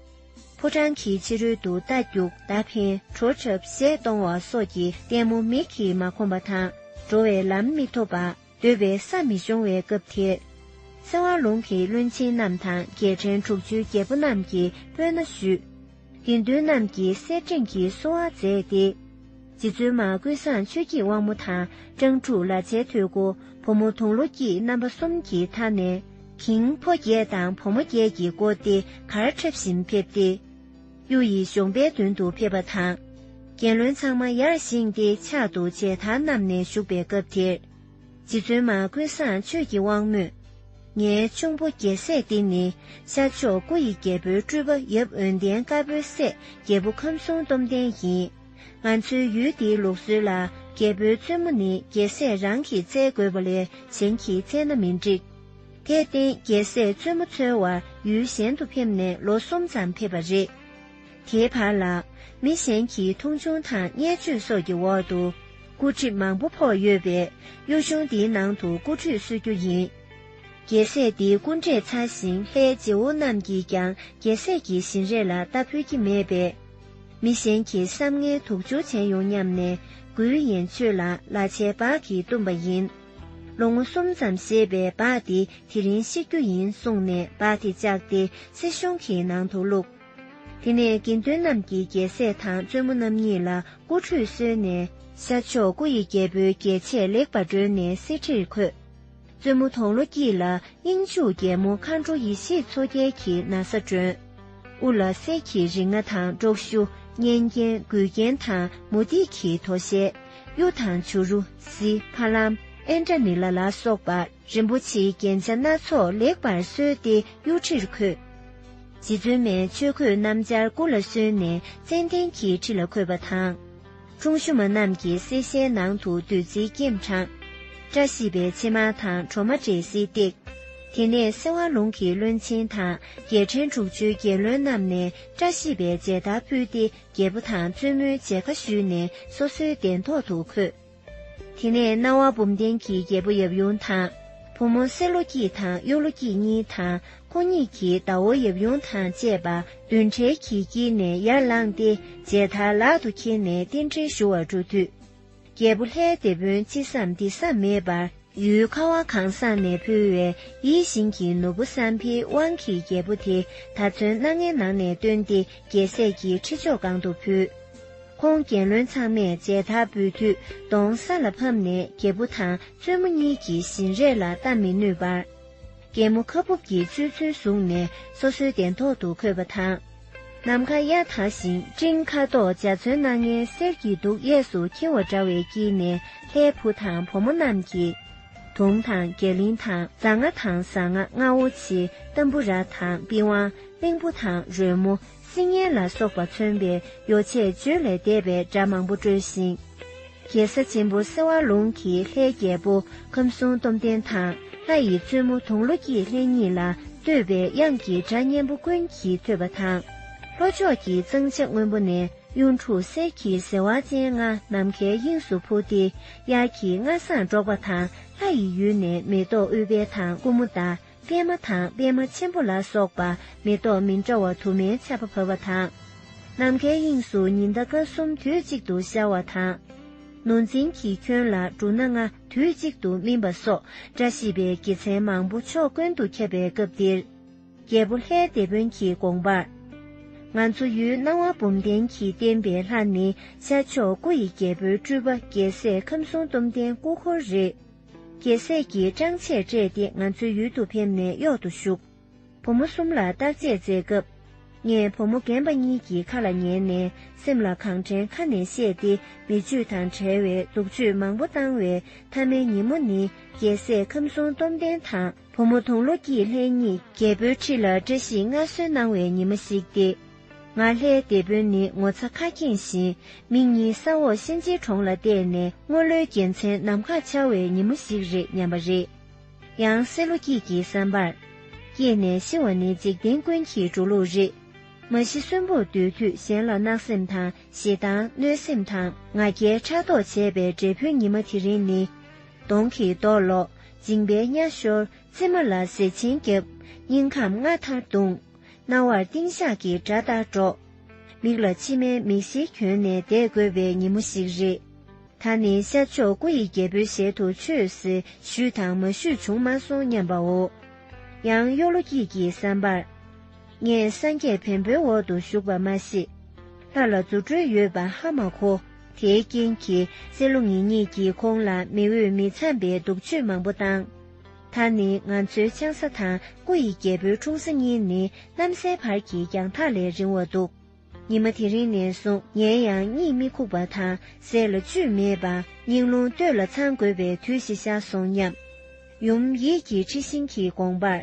ཕོ་བྲང་གི་ཕྱི་རོལ་དུ་རྟ་རྒྱུག་མདའ་འཕེན། བྲོ་འཁྲབ། གཞས་གཏོང་བ་སོགས་ཀྱི་ལྟད་མོ་མིག་གིས་མ་ཁོམ་པ་དང་འགྲོ་བའི་ལམ་མི་ཐོབ་པ། སྡོད་པའི་ས་མི་ཤོང་བའི་སྐབས་དེར། སེ་བ་ལུང་གི་བློན་ཆེན་རྣམས་དང་རྒྱལ་ཕྲན་དྲུག་ཅུའི་རྒྱལ་པོ་རྣམས་ཀྱིས་སྤོས་སྣ་བཞུས། དགེ་འདུན་རྣམས་ཀྱིས་སེར་ཕྲེང་གི་གསོལ་བ་མཛད་དེ། རྗེ་བཙུན་མ་ཀུན་བཟང་ཆོས་ཀྱི་དབང་མོ་དང་སྤྲང་ཕྲུག་ལ་ཆའི་ཐོད་སྐོ། བུ་མོ་དུང་ལོ་སྐྱིད་རྣམ་པ་གསུམ་གྱི་མཐའ་ནས་གིང་ཕོ་བརྒྱད་དང་བུ་མོ་བརྒྱད་ཀྱིས་བསྐོར་ཏེ་གར་འཁྲབ་བཞིན་ཕེབས་ཏེ། གཡུ་ཡི་གཞོང་པའི་མདུན་དུ་ཕེབས་པ་དང་། རྒྱལ་བློན་ཚང་མ་ཡར་བཞེངས་ཏེ་ཕྱག་ཏུ་མཇལ་དར་བསྣམས་ནས་བཞུགས་པའི་སྐབས་དེར། རྗེ་བཙུན་མ་ཀུན་བཟང་ཆོས་ཀྱི་དབང་མོས། ངའི་གཅུང་པོ་རྒྱལ་སྲས་འདི་ནི་ཤར་ཕྱོགས་སྐུ་ཡི་རྒྱལ་པོའི་སྤྲུལ་པ་ཡབ་འོད་ལྡན་དཀར་པོའི་སྲས་རྒྱལ་པོ་ཁམས་གསུམ་སྟོབས་ལྡན་ཡིན། ང་ཚོའི་ཡུལ་འདིའི་ལུགས་སྲོལ་ལ་རྒྱལ་པོའི་བཙུན་མོ་ནི་རྒྱལ་སྲས་རང་གིས་བཙལ་དགོས་པ་ལས་གཞན་གྱིས་བཙལ་ན་མི་འགྲིག་དེར་བརྟེན་རྒྱལ་སྲས་བཙུན་མོ་འཚོལ་བར་ཡུལ་གཞན་དུ་ཕེབས་ནས་ལོ་གསུམ་ཙམ་ཕེབས་པ་རེད། དེའི་བར་ལ། མི་གཞན་གྱི་མཐོང་ཆུང་དང་བརྙས་བཅོས་སོགས་ཀྱི་འོག་ཏུ། སྐུ་ཁྲི་མང་པོ་ཕོག་ཡོད་པས། གཡུ་གཞུང་འདིའི་ནང་དུ་སྐུ་ཁྲུས་གསོལ་རྒྱུ་ཡིན། རྒྱལ་སྲས་འདིའི་སྐུ་འབྲས་ཚར་ཞིང་ལྷའི་རྗེ་བོ་རྣམས་ཀྱིས་ཀྱང་རྒྱལ་སྲས་ཀྱི་བཞིན་རས་ལ་ལྟ་ཕོད་ཀྱི་མེད་པས། མི་གཞན་གྱི་བསམ་ངན་དུག་སྦྱོར་བྱས་ཡོང་སྙམ་ནས། མགུལ་ཡན་ཆོད་ལ་ལ་ཆའི་སྦག་གིས་བཏུམས་པ་ཡིན། ལོ་ངོ་གསུམ་ཙམ་བཞེས་པའི་སྦག་དེ་དེ་རིང་བཤིག་རྒྱུ་ཡིན་གསུངས་ནས། སྦག་དེ་བཅག་སྟེ་གསེར་གཞོང་གི་ནང་དུ་བླུགས། དེ་ནས་དགེ་འདུན་རྣམས་ཀྱིས་རྒྱལ་སྲས་དང་བཙུན་མོ་རྣམ་གཉིས་ལ་སྐུ་ཁྲུས་གསོལ་ནས། ཤར་ཕྱོགས་སྐུ་ཡི་རྒྱལ་པོའི་རྒྱལ་ཆས་ལེགས་པར་སྒྲོན་ནས་གསེར་ཁྲིར་འཁོད། བཙུན་མོ་དོང་ལོ་སྐྱིད་ལ་དབྱིངས་ཕྱུག་རྒྱལ་མོ་མཁའ་འགྲོ་ཡེ་ཤེས་མཚོ་རྒྱལ་གྱི་ན་བཟའ་སྒྲོན། དབུ་ལ་གསེར་གྱི་རིགས་ལྔ་དང་། དཀྲོག་ཞུ། གཉན་རྒྱན། མགུལ་རྒྱན་དང་མུ་ཏིག་གི་དོ་ཤལ། གཡུ་དང་བྱུ་རུ། གཟི། ཕ་ལམ། ཨེན་ཏྲ་ནི་ལ་ལ་སོགས་པ། རིན་པོ་ཆེའི་རྒྱན་ཆ་སྣ་ཚོགས་ལེགས་པར་གསོལ་ཏེ་གཡུ་ཁྲིར་འཁོད། རྗེ་བཙུན་མའི་ཆོས་གོས་སྣམ་སྦྱར་སྐུ་ལ་གསོལ་ནས་ཙན་དན་གྱི་ཁྲི་ལ་འཁོད་པ་དང་། དྲུང་ཞུ་མ་རྣམས་ཀྱིས་གསེར་ཞལ་ནང་དུ་བདུད་རྩིའི་སྐྱེམས་དྲངས། བཀྲ་ཤིས་པའི་ཕྱེ་མར་དང་གྲོ་མ་འབྲས་སིལ་བཏེགས། དེ་ནས་སེ་བ་ལུང་གི་བློན་ཆེན་དང་རྒྱལ་ཕྲན་དྲུག་ཅུའི་རྒྱལ་བློན་རྣམས་ནས་བཀྲ་ཤིས་པའི་མཇལ་དར་ཕུལ་ཏེ། རྒྱལ་པོ་དང་བཙུན་མོའི་མཇལ་ཁ་ཞུས་ནས་སོ་སོའི་གདན་ཐོག་ཏུ་འཁོད། དེ་ནས་སྣང་བ་འབུམ་ལྡན་གྱི་རྒྱལ་པོ་ཡབ་ཡུམ་དང་། བུ་མོ་སེ་ལོ་སྐྱིད་དང་གཡུ་ལོ་སྐྱིད་གཉིས་དང་། ཁོང་གཉིས་ཀྱི་ཟླ་བོ་ཡབ་ཡུམ་དང་བཅས་པ་བདུན་ཕྲག་གི་དཀྱིལ་ནས་ཡར་ལངས་ཏེ། མཇལ་དར་ལག་ཏུ་འཁྱེར་ནས་རྟེན་འབྲེལ་ཞུ་བར་འགྲོ་དུས། རྒྱལ་པོ་ལྷའི་དེད་དཔོན་ཅི་བསམ་འདི་བསམ་མེད་པར། ཡུལ་ཁ་བ་གངས་བཟང་ནས་ཕུལ་བའི་ཡིད་བཞིན་གྱི་ནོར་བུ་བསམ་འཕེལ་དབང་གི་རྒྱལ་པོ་དེ། ད་ཚོན་སྣ་ལྔའི་ནང་ནས་བཏོན་ཏེ། རྒྱལ་སྲས་ཀྱི་ཁྲི་མཆོག་སྒང་དུ་ཕུལ། ཁོང་རྒྱལ་བློན་ཚང་མས་མཇལ་དར་འབུལ་དུས། གདོང་ས་ལ་ཕབ་ནས་རྒྱལ་པོ་དང་བཙུན་མོ་གཉིས་ཀྱི་བཞིན་རས་ལ་ལྟ་མི་ནུས་པར། རྒྱལ་མོ་ཁ་སྦུབ་ཀྱི་ཆུ་ཚོད་བཟུང་ནས་སོ་སོའི་གདན་ཐོག་ཏུ་འཁོད་པ་དང་། ནམ་མཁའ་གཡའ་དག་ཞིང་སྤྲིན་ཁ་དོག་འཇའ་ཚོན་སྣ་ལྔའི་གསེར་གྱི་གདུགས་གཡས་སུ་འཁྱིལ་བ་འདྲ་བའི་དཀྱིལ་ནས། ལྷའི་བུ་དང་བུ་མོ་རྣམས་ཀྱིས། དུང་དང་རྒྱ་གླིང་དང་། རྫ་རྔ་དང་ཟངས་ལྔ། རྔ་བོ་ཆེ། ཏམ་བུ་ར་དང་པི་ཝང་། གླིང་བུ་དང་རོལ་མོ། སིལ་སྙན་ལ་སོགས་པ་མཚོན་པའི་ཡོ་བྱད་བརྗོད་ལས་འདས་པའི་སྒྲ་མང་པོ་དཀྲོལ་ཞིང་། རྒྱལ་ས་ཆེན་པོ་སེ་བ་ལུང་གི་ལྷའི་རྒྱལ་པོ་ཁམས་གསུམ་སྟོབས་ལྡན་དང་། ལྷ་ཡི་བཙུན་མོ་དུང་ལོ་སྐྱིད་ལྷན་གཉིས་ལ་བསྟོད་པའི་དབྱངས་ཀྱི་སྒྲ་སྙན་པོ་ཀུན་གྱིས་ཐོས་པ་དང་། ལྷོ་ཕྱོགས་ཀྱི་གཙང་ཆབ་སྔོན་པོ་ནས་གཡུ་འབྲུག་གསེར་གྱི་ཟེ་བ་ཅན་ལྔ་ནམ་མཁའི་དབྱིངས་སུ་འཕུར་ཏེ། དབྱར་གྱི་རྔ་བསངས་སྒྲོག་པ་དང་། ལྷ་ཡི་ཡུལ་ནས་མེ་ཏོག་ཨུཏྤལ་དང་ཀུ་མུ་ད། པད་མ་དང་པད་མ་ཆེན་པོ་ལ་སོགས་པ་མེ་ཏོག་མི་འདྲ་བ་དུ་མའི་ཆར་པ་བབས་པ་དང་། ནམ་མཁའི་དབྱིངས་སུ་ཉི་ཟླ་སྐར་གསུམ་དུས་གཅིག་ཏུ་ཤར་བ་དང་། ནོར་འཛིན་གྱི་ཁྱོན་ལ་འབྲུ་སྣ་ལྔ་དུས་གཅིག་ཏུ་སྨིན་པ་སོགས། བཀྲ་ཤིས་པའི་དགེ་མཚན་མང་པོ་ཕྱོགས་ཀུན་ཏུ་ཁྱབ་པའི་སྐབས་འདིར། རྒྱལ་པོ་ལྷའི་དེད་དཔོན་གྱི་དགོངས་པར། ང་ཚོ་ཡུལ་སྣང་བ་འབུམ་ལྡན་གྱི་བསྟན་པའི་ལྷ་ནི། ཤར་ཕྱོགས་སྐུ་ཡི་རྒྱལ་པོའི་སྤྲུལ་པ། རྒྱལ་སྲས་ཁམས་གསུམ་སྟོབས་ལྡན་སྐུ་འཁོར་རེད། རྒྱལ་སྲས་ཀྱི་སྤྲང་ཆས་སྤྲས་ཏེ་ང་ཚོའི་ཡུལ་དུ་ཕེབས་ནས་གཡོག་ཏུ་ཞུགས། བུ་མོ་གསུམ་ལ་བརྟག་དཔྱད་མཛད་སྐབས། ངས་བུ་མོ་རྒན་པ་གཉིས་ཀྱི་ཁ་ལ་ཉན་ནས། སེམས་ལ་གང་དྲན་ཁ་ནས་བཤད་དེ། མི་ཆོས་དང་བྲལ་བའི་སྡུག་སྤྱོད་མང་པོ་བཏང་བའི་མཐའ་མའི་ཉིན་མོ་ནི། རྒྱལ་སྲས་ཁམས་གསུམ་སྟོབས་ལྡན་དང་བུ་མོ་དུང་ལོ་སྐྱིད་ལྷན་གཉིས་རྒྱལ་པོའི་ཁྲི་ལ་བཀྲ་ཤིས་མངའ་གསོལ་གནང་བའི་ཉིན་མོ་ཞིག་སྟེ། ང་ལྷའི་དེད་དཔོན་ནི་ངོ་ཚ་ཁ་སྐྱེངས་ཤིང་། མི་གཉིས་ས་འོག་གཤིན་རྗེའི་གྲོང་ལ་བལྟས་ནས། དངོས་ལོའི་རྒྱལ་མཚན་ནམ་མཁར་འཕྱར་བའི་ཉིན་མོ་ཞིག་རེད་སྙམ་པ་རེད། ཡང་སེ་ལོ་སྐྱིད་ཀྱི་བསམ་པར། སྐྱེས་ནས་ཤི་བ་ནི་འཇིག་རྟེན་ཀུན་གྱི་འགྲོ་ལུགས་རེད། མ་ཤི་གསོན་པོར་སྡོད་དུས་གཞན་ལ་བརྣག་སེམས་དང་། ཞེ་སྡང་གནོད་སེམས་དང་། ང་རྒྱལ་ཕྲག་དོག་བྱས་པའི་འབྲས་བུའི་ཉི་མ་དེ་རིང་ནི། གདོང་གི་རྡོ་ལོག། མཇིང་པའི་གཉའ་ཤོར། མཚན་མོ་ལ་གཟེར་ཆེན་བརྒྱབ། སྙིང་ཁམས་རྔ་མཐར་བརྡུངས། རྣ་བར་ཏིང་ཤག་གི་སྒྲ་ལྟར་སྒྲོག། མིག་ལ་མཆི་མའི་མིག་ཤེལ་གྱོན་ནས་བསྡད་དགོས་པའི་ཉིན་མོ་ཞིག་རེད། ད་ནི་ཤར་ཕྱོགས་སྐུ་ཡི་རྒྱལ་པོའི་ཞལ་དུ་ཆོས་ཟེར་ཞུས་དང་མ་ཞུས་བྱུང་མ་སོང་སྙམ་པའོ། ཡང་གཡོ་ལོ་སྐྱིད་ཀྱི་བསམ་པར། ངས་སངས་རྒྱས་བེམ་པོའི་འོག་ཏུ་བཞུགས་པ་མ་ཤེས། ལྷ་ལ་རྫུ་འཕྲུལ་ཡོད་པ་ཧ་མ་གོ། དེའི་རྐྱེན་གྱིས་སེ་ལོ་ངེད་གཉིས་ཀྱིས་ཁོང་ལ་མི་འོས་མི་འཚམ་པའི་སྡུག་སྤྱོད་མང་པོ་བཏང་། ད་ནི་ང་ཚོའི་ཆང་ས་དང་སྐུ་ཡི་རྒྱལ་པོའི་འཁྲུངས་ས་གཉིས་ནི་གནམ་སའི་བར་གྱི་རྒྱང་ཐག་ལས་རིང་བ་འདུག། ཉི་མ་དེ་རིང་ནས་བཟུང་ངའི་ཡང་གཉིད་མི་ཁུག་པ་དང་ཟས་ལ་བཅུད་མེད་པ། སྙིང་རླུང་སྟོད་ལ་འཚང་དགོས་པའི་དུས་ཤིག་ཤར་སོང་སྙམ། ཡུམ་ཡིད་ཀྱི་འཁྲི་ཤིང་གི་དགོངས་པར།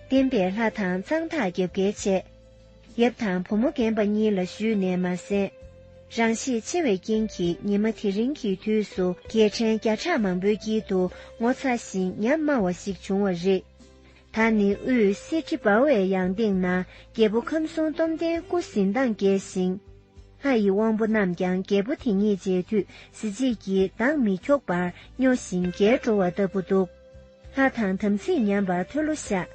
བསྟན་པའི་ལྷ་དང་གཙང་ཐག་རྒྱབ་འགལ་བྱས། ཡབ་དང་བུ་མོ་རྒན་པ་གཉིས་ལ་ཞུས་ནས་མ་གསན། རང་ཤེད་ཆེ་བའི་རྐྱེན་གྱིས་ཉི་མ་དེ་རིང་གི་དུས་སུ་རྒྱལ་ཕྲན་བརྒྱ་ཕྲག་མང་པོའི་དཀྱིལ་དུ་ངོ་ཚ་ཞིང་ཉམ་དམའ་བ་ཞིག་བྱུང་བ་རེད། ད་ནི་དབུས་གསེར་ཁྲི་འབར་བའི་ཡང་སྟེང་ན། རྒྱལ་པོ་ཁམས་གསུམ་སྟོབས་ལྡན་སྐུ་གཟི་མདངས་རྒྱས་ཤིང་། ལྷ་ཡི་དབང་པོ་རྣམས་ཀྱང་རྒྱལ་པོ་དེ་ཉིད་མཇལ་དུས་གཟི་བརྗིད་ཀྱིས་འདང་མི་འཁྱོག་པར་སྨྱོ་ཞིང་རྒྱས་འགྲོ་བ་ལྟ་བུ་འདུག་ལྷ་དང་དམ་ཚིག་ཉམས་པ་མཐོལ་ལོ་བཤགས།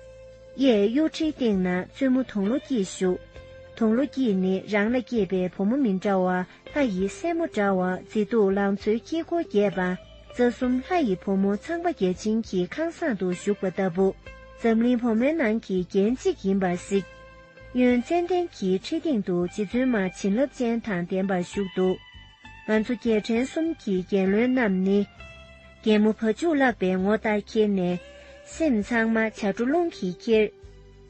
གཡས་གཡུ་ཁྲིའི་སྟེང་ན་བཙུན་མོ་དུང་ལོ་སྐྱིད་བཞུགས། དུང་ལོ་སྐྱིད་ནི་རང་ལ་སྐྱེས་པའི་བུ་མོ་མི་འདྲ་བ། ལྷ་ཡི་སྲས་མོ་འདྲ་བ། མཛེས་སྡུག་ལང་ཚོའི་དཀྱིལ་འཁོར་རྒྱས་པ། རྩ་གསུམ་ལྷ་ཡི་བུ་མོ་ཚངས་པ་བརྒྱ་བྱིན་གྱི་ཁང་བཟང་དུ་བཞུགས་པ་ལྟ་བུ། འཛམ་གླིང་བུ་མོའི་ནང་གི་རྒྱན་གཅིག་ཡིན་པར་གཟིགས། གཡོན་ཙན་དན་གྱི་ཁྲི་སྟེང་དུ་རྗེ་བཙུན་མ་བྱིན་རླབས་ཅན་དང་ལྡན་པར་བཞུགས་འདུག་ང་ཚོ་རྒྱལ་ཕྲན་གསུམ་གྱི་རྒྱལ་བློན་རྣམས་ནི། རྒྱལ་མོ་བ་ཕྱུགས་ལྷག་པའི་ངོ་ལྟར་འཁྱེར་ནས། སེམས་ཚང་མ་བྱ་སྒྲོ་རླུང་གིས་ཁྱེར།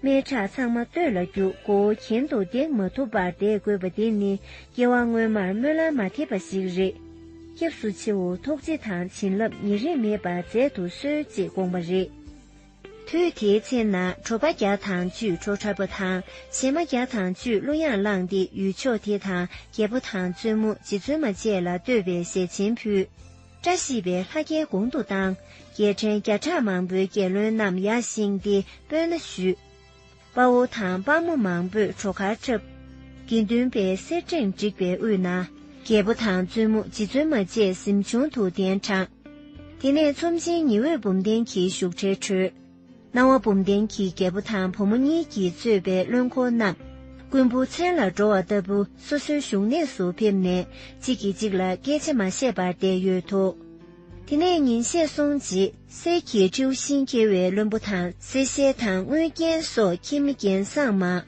སྨད་ཁྲག་ཚང་མ་སྟོད་ལ་རྒྱུག་མགོ་བོ་གྱེན་དུ་འདེགས་མ་ཐུབ་པར་བསྡད་དགོས་པ་འདི་ནི་སྐྱེ་བ་སྔོན་མར་སྨོན་ལམ་མ་ཐེབས་པ་ཞིག་རེད། སྐྱབས་སུ་མཆིའོ། ཐུགས་རྗེ་དང་བྱིན་རླབས་ཉེ་རིང་མེད་པར་མཛད་དུ་གསོལ་ཅེས་དགོངས་པ་རེད། དུས་དེའི་ཚེ་ན་གྲོ་པ་བརྒྱ་དང་བཅུས་བྲོ་འཁྲབ་པ་དང་། བྱེ་མ་བརྒྱ་དང་བཅུས་གླུ་དབྱངས་བླངས་ཏེ་ཡུལ་ཕྱོགས་དེ་དང་རྒྱལ་པོ་དང་བཙུན་མོ་རྗེ་བཙུན་མ་བཅས་ལ་བསྟོད་པའི་ཞལ་ཆེམས་ཕུལ། བཀྲ་ཤིས་པའི་ལྷ་སྐལ་གོང་དུ་བཏང་། རྒྱལ་ཕྲན་བརྒྱ་ཕྲག་མང་པོའི་རྒྱལ་བློན་རྣམས་ཡར་བཞེངས་ཏེ་སྤོས་སྣ་ཞུས། དཔའ་བོ་དང་དཔའ་མོ་མང་པོས་བྲོ་གར་འཁྲབ། དགེ་འདུན་པས་གསེར་ཕྲེང་བསྒྲིགས་པའི་དབུས་ན། རྒྱལ་པོ་དང་བཙུན་མོ་རྗེ་བཙུན་མ་བཅས་གཟིམ་ཆུང་དུ་གདན་དྲངས། དེ་ནས་ཚོམས་ཆེན་ཉི་འོད་འབུམ་ལྡན་གྱི་བཞུགས་གྲལ་གྲོལ། སྣང་བ་འབུམ་ལྡན་གྱི་རྒྱལ་པོ་དང་བུ་མོ་གཉིས་ཀྱིས་གཙོས་པའི་བློན་འཁོར་རྣམས། རྐུན་པོ་མཚན་ལ་འགྲོ་བ་ལྟ་བུ་སོ་སོའི་བཞུགས་གནས་སུ་ཕེབས་ནས་གཅིག་གིས་གཅིག་ལ་སྐད་ཆ་མ་བཤད་པར་བསྡད་ཡོད་དོ། དེ་ནས་ཉིན་ཤས་སོང་རྗེས་གསེར་གྱི་ཁྲིའུ་ཤིང་འཁྱིལ་བའི་བློན་པོ་དང་གསེར་ཞལ་དང་དངུལ་རྒྱན་སོགས་ཁྱིམ་མི་རྒྱན་བཟང་མང་།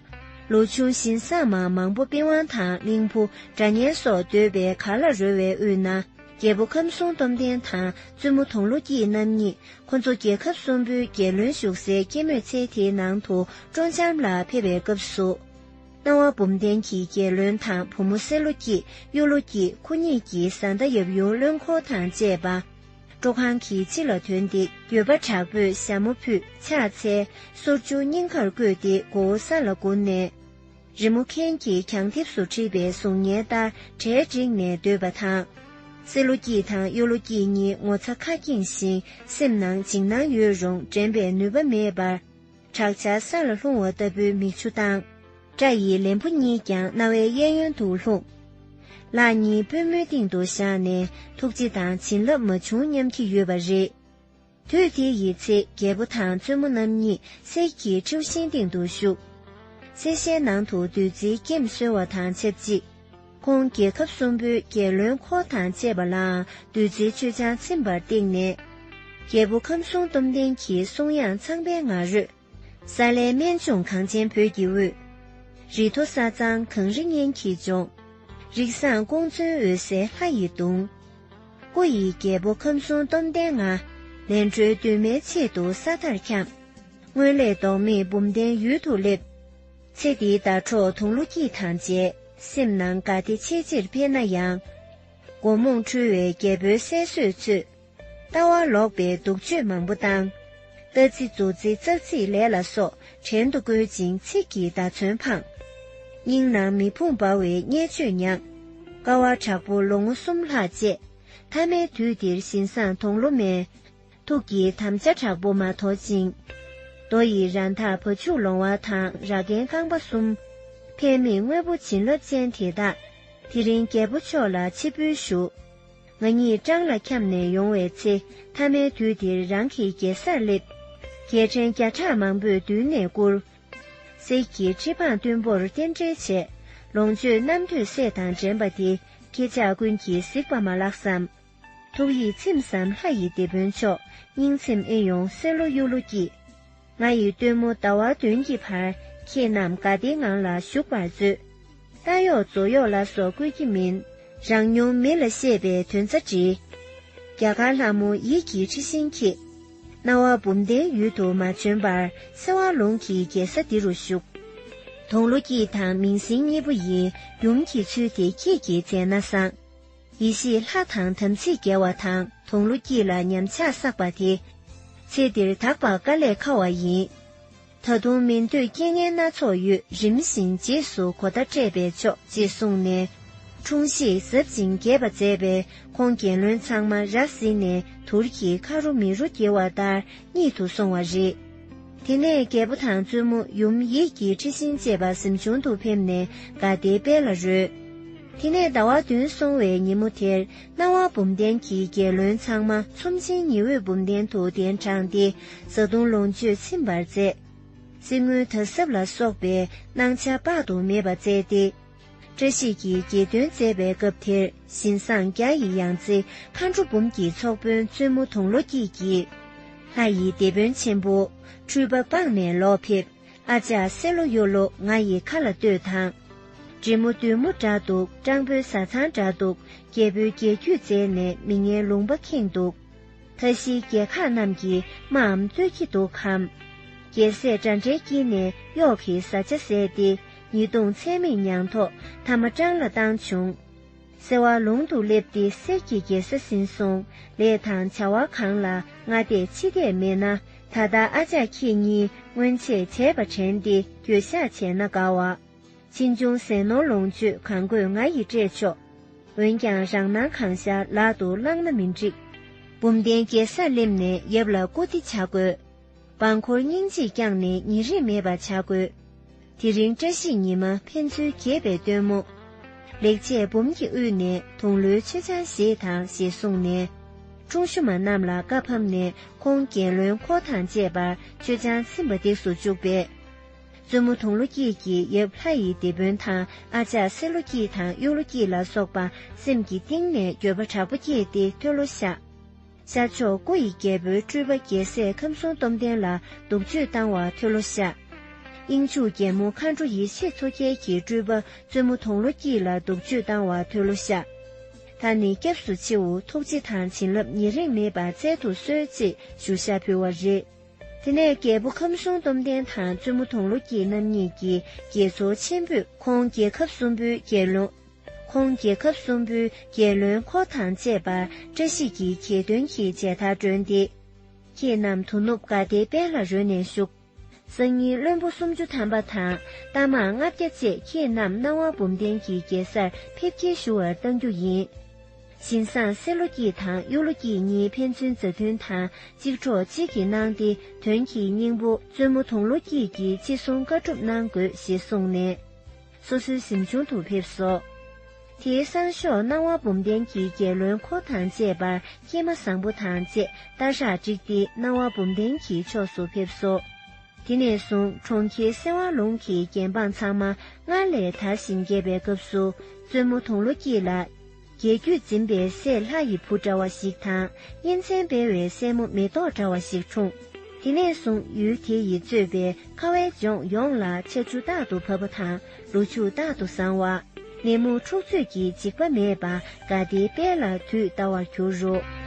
ལོ་ཆུང་བཞིན་བཟང་མང་མང་པོ་པི་ཝང་དང་གླིང་བུ་སྒྲ་སྙན་སོགས་འདོད་པའི་གར་ལ་རོལ་བའི་དབུས་ན། རྒྱལ་པོ་ཁམས་གསུམ་སྟོབས་ལྡན་དང་བཙུན་མོ་དུང་ལོ་སྐྱིད་རྣམ་གཉིས་ཁོ་ཚོ་རྒྱལ་ཁབ་གསུམ་པོའི་རྒྱལ་བློན་བཞུགས་སའི་སྐྱེད་མོས་ཚལ་དེའི་ནང་དུ་སྤྲོ་འཆམ་ལ་ཕེབས་པའི་སྐབས་སུ། སྣང་བ་འབུམ་ལྡན་གྱི་རྒྱལ་བློན་དང་བུ་མོ་སེ་ལོ་སྐྱིད་གཡུ་ལོ་སྐྱིད་ཁོ་གཉིས་ཀྱིས་བཟའ་ཟླ་ཡབ་ཡུམ་བློན་འཁོར་དང་བཅས་པ། སྤྲོ་ཁང་གི་ཕྱི་ལ་ཐོན་ཏེ་འགྱོད་པ་དྲག་པོས་ཞྭ་མོ་ཕུད་ཕྱག་འཚལ། སོར་ཆུ་སྙིང་ཁར་བཀོད་དེ་མགོ་བོ་ས་ལ་བསྒུར་ནས། རི་མོ་མཁན་གྱིས་གྱང་ཐེབས་སུ་བྲིས་པའི་གཟུགས་བརྙན་ལྟར་གྲལ་བསྒྲིགས་ནས་སྡོད་པ་དང་། སེ་ལོ་སྐྱིད་དང་གཡུ་ལོ་སྐྱིད་གཉིས་ངོ་ཚ་ཁ་སྐྱེངས་ཤིང་སེམས་ནང་འཇིགས་སྣང་ཡོད་རུང་འགྲན་པའི་ནུས་པ་མེད་པར། དྲག་ཆར་ས་ལ་ལྷུང་བ་ལྟ་བུའི་མིག་ཆུ་བཏང་། སྐྲ་ཡི་ལན་བུ་གཉིས་ཀྱང་རྣ་བའི་གཡས་གཡོན་དུ་ལྷུང་། ལག་གཉིས་པུས་མོའི་སྟེང་དུ་བཞག་ནས་ཐུགས་རྗེ་དང་བྱིན་རླབས་མ་བྱུང་སྙམ་གྱི་ཡོད་པ་རེད། དུས་དེ་ཡི་ཚེ་རྒྱལ་པོ་དང་བཙུན་མོ་རྣམ་གཉིས་གསེར་གྱི་ཁྲིའུ་ཤིང་སྟེང་དུ་བཞུགས། གསེར་ཞལ་ནང་དུ་བདུད་རྩིའི་སྐྱེམས་གསོལ་བ་དང་ཆབས་ཅིག་ཁོང་རྒྱལ་ཁབ་གསུམ་པོའི་རྒྱལ་བློན་འཁོར་དང་བཅས་པ་ལའང་བདུད་རྩིའི་མཆོད་ཆང་ཚིམ་པར་བཏེགས་ནས། རྒྱལ་པོ་ཁམས་གསུམ་སྟོབས་ལྡན་གྱི་གསུང་དབྱངས་ཚངས་པའི་ང་རོས། ས་ལའི་སྨན་ལྗོངས་གངས་ཅན་བོད་ཀྱི་དབུས། རི་མཐོ་ས་གཙང་གངས་རི་གཉན་གྱི་ལྗོངས། རིགས་བཟང་ཀོང་བཙུན་འོད་གསལ་ལྷ་ཡི་གདུང་། སྐུ་ཡི་རྒྱལ་པོ་ཁམས་གསུམ་སྟོབས་ལྡན་ང་། ལན་གྲོའི་འདུན་མའི་ཆེད་དུ་ས་མཐར་འཁྱམས། སྔོན་ལས་ལྡོག་མེད་འབུམ་ལྡན་ཡུལ་དུ་སླེབས། ཚེ་འདིའི་ཟླ་གྲོགས་དུང་ལོ་སྐྱིད་དང་མཇལ། སེམས་ནང་དགའ་བདེ་ཆེས་ཆེར་འཕེལ་ན་ཡང་། མགོ་རྨོངས་འཁྲུལ་བའི་རྒྱལ་པོའི་སྲས་གསོས་ཚོས། ལྟ་བ་ལོག་པའི་སྡུག་སྤྱོད་མང་པོ་བཏང་། ལྟ་ཚིག་མཛུབ་ཚིག་ཙག་ཚིག་ལས་ལ་སོགས་བྲན་དུ་བཀོལ་ཅིང་ཚིག་གི་བརྡ་མཚོན་འཕངས། སྙིང་ནང་མེ་ཕུང་འབར་བའི་བརྙས་བཅོས་མྱངས། དཀའ་བ་དྲག་པོ་ལོ་ངོ་གསུམ་ལྷག་སྤྱད། མཐའ་མའི་དུས་འདིར་བཞིན་བཟང་དུང་ལོ་སྨད། ཐུགས་ཀྱི་དམ་བཅའ་དྲག་པོ་མ་དོར་ཅིང་། རྡོ་ཡི་ར་མཐའ་བ་ཕྱུགས་ལོང་བ་དང་ར་རྒན་རྐང་པ་གསུམ། ཕན་མེད་དངོས་པོ་བྱིན་རླབས་ཅན་དེ་དག་དེ་རིང་རྒྱལ་པོ་མཆོག་ལ་ཕྱིར་འབུལ་ཞུ། ང་གཉིས་སྤྲང་ལ་འཁྱམས་ནས་ཡོང་བའི་ཚེ། མཐའ་མའི་དུས་འདིར་རང་གི་རྒྱལ་སར་སླེབས། རྒྱལ་ཕྲན་བརྒྱ་ཕྲག་མང་པོས་མདུན་ནས་བཀུར། གསེར་གྱི་ཁྲི་འཕང་མཐོན་པོར་རྟེན་འབྲེལ་བྱས། ལོངས་སྤྱོད་རྣམ་ཐོས་སྲས་དང་འགྲན་པ་དེ། ཁྱེད་ཅག་ཀུན་གྱིས་གཟིགས་པ་མ་ལགས་སམ། ཐུགས་ཡིད་ཚིམས་སམ་ལྷ་ཡི་དེད་དཔོན་མཆོག་སྙིང་ཚིམ་ཨེ་ཡོང་སེ་ལོ་གཡུ་ལོ་སྐྱིད། ང་ཡི་སྟོན་མོ་ཟླ་བ་བདུན་གྱི་བར། ཁྱེད་རྣམས་དགའ་བདེའི་ངང་ལ་བཞུགས་པར་མཛོད། རྟ་གཡོག་མཛོ་གཡོག་ལ་སོགས་བཀོལ་གྱི་མིན། རང་མྱོང་མི་ལ་བཤད་པའི་དོན་རྩ་འདྲི། རྒྱ་གར་ལྷ་མོ་ཡིད་ཀྱི་འཁྲི་ཤིང་འཁྱིལ། སྣང་བ་འབུམ་ལྡན་ཡུལ་དུ་མ་བྱོན་པར། སེ་བ་ལུང་གི་རྒྱལ་ས་འདི་རུ་བཞུགས། དུང་ལོ་སྐྱིད་དང་མིང་སྲིང་གཉིས་པོ་ཡི་ཡུམ་གྱི་ཚུལ་དེ་ཁྱེད་ཀྱིས་མཛད་ན་བཟང་། ཡེ་ཤེས་ལྷ་དང་དམ་ཚིག་རྒྱལ་བ་དང་དུང་ལོ་སྐྱིད་ལ་ཉམས་ཆག་བསགས་པ་དེ། ཚེ་འདིར་དག་པ་དཀའ་ལས་ཁག་བ་ཡིན། ད་དུང་མི་འདོད་རྐྱེན་ངན་སྣ་ཚོགས་ཡོད། རིམ་བཞིན་རྗེས་སུ་གོ་བརྡ་སྤྲད་པས་ཆོག་ཅེས་གསུངས་ནས། འཁྲུངས་གཞིས་ཟབ་ཅིང་རྒྱས་པ་མཛད་པས་ཁོང་རྒྱལ་བློན་ཚང་མ་ར་བཟི་ནས་དུར་གྱིས་ཁ་རུ་མི་རུ་འགྱེལ་བ་ལྟར་གཉིད་དུ་སོང་བ་རེད། དེ་ནས་རྒྱལ་པོ་དང་བཙུན་མོ་ཡུམ་ཡིད་ཀྱི་འཁྲི་ཤིང་བཅས་པ་གཟིམ་ཆུང་དུ་ཕེབས་ནས་དགའ་བདེའི་དཔལ་ལ་རོལ། དེ་ནས་ཟླ་བ་བདུན་སོང་བའི་ཉིན་མོ་དེར་སྣང་བ་འབུམ་ལྡན་གྱི་རྒྱལ་བློན་ཚང་མ་ཚོམས་ཆེན་ཉི་འོད་འབུམ་ལྡན་དུ་གདན་དྲངས་ཏེ་བཟའ་བཏུང་ལོངས་སྤྱོད་ཚིམ་པར་མཛད། གསེར་དངུལ་དར་ཟབ་ལ་སོགས་པའི་སྣང་ཆ་དཔག་ཏུ་མེད་པ་བསྩལ་ཏེ། བཀྲ་ཤིས་ཀྱི་རྒྱལ་སྟོན་མཛད་པའི་སྐབས་དེར་བཞིན་བཟང་བརྒྱ་ཡི་ཡང་རྩེ་མཁའ་འགྲོ་འབུམ་གྱི་ཚོགས་དཔོན་བཙུན་མོ་དུང་ལོ་སྐྱིད་ཀྱིས། ལྷ་ཡི་དེད་དཔོན་ཆེན་པོ་འཁྲུལ་པ་སྤངས་ནས་ལོག་ཕེབས། ཨ་ཅག་སེ་ལོ་ཡོ་ལོ་ང་ཡི་ཁ་ལ་ལྟོས་དང་། འདྲེ་མོ་བདུད་མོ་འདྲ་འདུག་སྤྲང་པོའི་བཟའ་ཚང་འདྲ་འདུག་རྒྱལ་པོའི་རྒྱལ་རྒྱུད་བཙལ་ནས་མི་ངན་ལུང་པ་ཁེངས་འདུག་མཐའ་བཞིའི་རྒྱལ་ཁག་རྣམས་ཀྱིས་དམའ་འམ་རྩོད་ཀྱི་འདུག་གམ། རྒྱལ་སྲས་འདྲ་འདྲའི་དཀྱིལ་ནས་གཡོག་གིས་བཟའ་བཅའ་བཟས་ཏེ་ཉེས་རྡུང་ཚད་མེད་མྱངས་ཐོག་མཐའ་མ་སྤྲང་ལ་བཏང་བྱུང་། སེ་བ་ལུང་དུ་སླེབས་ཏེ་གསེར་གྱི་རྒྱལ་ས་ཟིན་སོང་། ལས་དང་བྱ་བ་གང་ལ་སྔ་ལྟས་ཕྱི་ལྟས་མེད་ན། ད་ལྟ་ཨ་ཅག་ཁྱེད་གཉིས་སྔོན་ཆད་བྱས་པ་དྲན་ཏེ་འགྱོད་བཤགས་བྱས་ན་དགའ་བ། ཕྱིས་འབྱུང་ཟས་ནོར་ལོངས་སྤྱོད་གང་དགོས་ང་ཡིས་སྤྲད་ཆོག་འོན་ཀྱང་རང་སྣང་གང་ཤར་ལག་ཏུ་བླངས་ན་མི་འགྲིག་འབུམ་ལྡན་རྒྱལ་སར་སླེབས་ནས་ཡབ་ལ་བཀུར་སྟི་བྱ་དགོས། འབངས་འཁོར་སྙིང་རྗེས་བསྐྱངས་ནས་ཉེ་རིང་མེད་པར་བྱ་དགོས། དེ་རིང་བཀྲ་ཤིས་ཉི་མ་ཕན་ཚུན་གྱེས་པའི་སྟོན་མོ། ལེགས་བྱས་འབུམ་གྱི་དབུས་ནས་དུང་ལོའི་མཆོད་ཆང་བཞེས་དང་ཞེས་གསུངས་ནས། ཁྲུང་ཤུ་མ་རྣམས་ལ་བཀའ་ཕབ་ནས་ཁོང་རྒྱལ་བློན་འཁོར་དང་བཅས་པར་མཆོད་ཆང་ཚིམ་པ་འདེགས་སུ་བཅུག་པས། བཙུན་མོ་དུང་ལོ་སྐྱིད་ཀྱིས་ཡབ་ལྷ་ཡི་དེད་དཔོན་དང་ཨ་ཅག་སེ་ལོ་སྐྱིད་དང་གཡུ་ལོ་སྐྱིད་ལ་སོགས་པ་སེམས་ཀྱི་གཏིང་ནས་འགྱོད་པ་དྲག་པོ་སྐྱེས་ཏེ་མཐོལ་ལོ་བཤགས། ཤར་ཕྱོགས་སྐུ་ཡི་རྒྱལ་པོའི་སྤྲུལ་པ་རྒྱལ་སྲས་ཁམས་གསུམ་སྟོབས་ལྡན་ལ་སྡུག་སྤྱོད་བཏང་བ་མཐོལ་ལོ་བཤགས། དབྱིངས་ཕྱུག་རྒྱལ་མོ་མཁའ་འགྲོ་ཡེ་ཤེས་མཚོ་རྒྱལ་གྱི་སྤྲུལ་པ་བཙུན་མོ་དུང་ལོ་སྐྱིད་ལ་སྡུག་སྤྱོད་བཏང་བ་མཐོལ་ལོ་བཤགས། ད་ནི་སྐྱབས་སུ་མཆིའོ། ཐུགས་རྗེ་དང་བྱིན་རླབས་ཉེ་རིང་མེད་པར་སྩལ་དུ་གསོལ་ཅེས་ཞུ་ཞག་ཕུལ་བ་རེད། དེ་ནས་རྒྱལ་པོ་ཁམས་གསུམ་སྟོབས་ལྡན་དང་བཙུན་མོ་དུང་ལོ་སྐྱིད་རྣམ་གཉིས་ཀྱིས་དགྱེས་ཚོར་ཆེན་པོས་ཁོང་རྒྱལ་ཁབ་གསུམ་པོའི་རྒྱལ་བློན། ཁོང་རྒྱལ་ཁབ་གསུམ་པོའི་རྒྱལ་བློན་འཁོར་དང་བཅས་པར་བཀྲ་ཤིས་ཀྱི་གྱེར་འདོན་གྱི་མཇལ་དར་སྒྲོན་ཏེ། ཁྱེད་རྣམས་དོ་ནུབ་དགའ་བདེའི་དཔལ་ལ་རོལ་ནས་བཞུགས། སང་ཉིན་བློན་པོ་སུམ་ཅུ་ཐམ་པ་དང་རྟ་དམག་ལྔ་བརྒྱ་བཅས་ཁྱེད་རྣམས་སྣང་བ་འབུམ་ལྡན་གྱི་རྒྱལ་སར་ཕེབས་སྐྱེལ་ཞུ་བར་གཏང་རྒྱུ་ཡིན། བཞིན་བཟང་སེ་ལོ་སྐྱིད་དང་གཡུ་ལོ་སྐྱིད་གཉིས་ཕན་ཚུན་མཛའ་མཐུན་དང་གཅིག་གྲོགས་གཅིག་གིས་གནང་སྟེ་དོན་གྱི་སྙིང་པོ་བཙུན་མོ་དུང་ལོ་སྐྱིད་ཀྱིས་ཅི་གསུང་བཀའ་སྒྲུབ་གནང་དགོས་ཞེས་གསུངས་ནས། སོ་སོའི་གཟིམ་ཆུང་དུ་ཕེབས་སོ། དེའི་སང་ཞོགས་སྣང་བ་འབུམ་ལྡན་གྱི་རྒྱལ་བློན་འཁོར་དང་བཅས་པར་སྐྱེས་མ་བཟང་པོ་དང་བཅས་སྟ་རག་བསྒྲིགས་ཏེ་སྣང་བ་འབུམ་ལྡན་གྱི་ཕྱོགས་སུ་ཕེབས་སོ། དེ་ནས་བཟུང་གྲོང་ཁྱེར་སེ་བ་ལུང་གི་རྒྱལ་འབངས་ཚང་མ་སྔར་ལས་དར་ཞིང་རྒྱས་པའི་སྐབས་སུ་བཙུན་མོ་དུང་ལོ་སྐྱིད་ལ། རྒྱལ་རྒྱུད་འཛིན་པའི་སྲས་ལྷ་ཡི་བུ་འདྲ་བ་ཞིག་དང་གཉེན་ཚན་སྤེལ་བའི་སྲས་མོ་མེ་ཏོག་འདྲ་བ་ཞིག་འཁྲུངས། དེ་ནས་བཟུང་ཡུལ་དེ་ཡི་གཙོས་པའི་ཁ་བའི་ལྗོངས་ཡོངས་ལ་ཆར་ཆུ་རྟག་ཏུ་བབས་པ་དང་ལོ་ཕྱུགས་རྟག་ཏུ་བཟང་བ། ནད་མུག་འཁྲུག་རྩོད་ཀྱི་འཇིགས་པ་མེད་པར་དགའ་བདེའི་དཔལ་ལ་དུས་ལྟ་བར་གྱུར་རོ།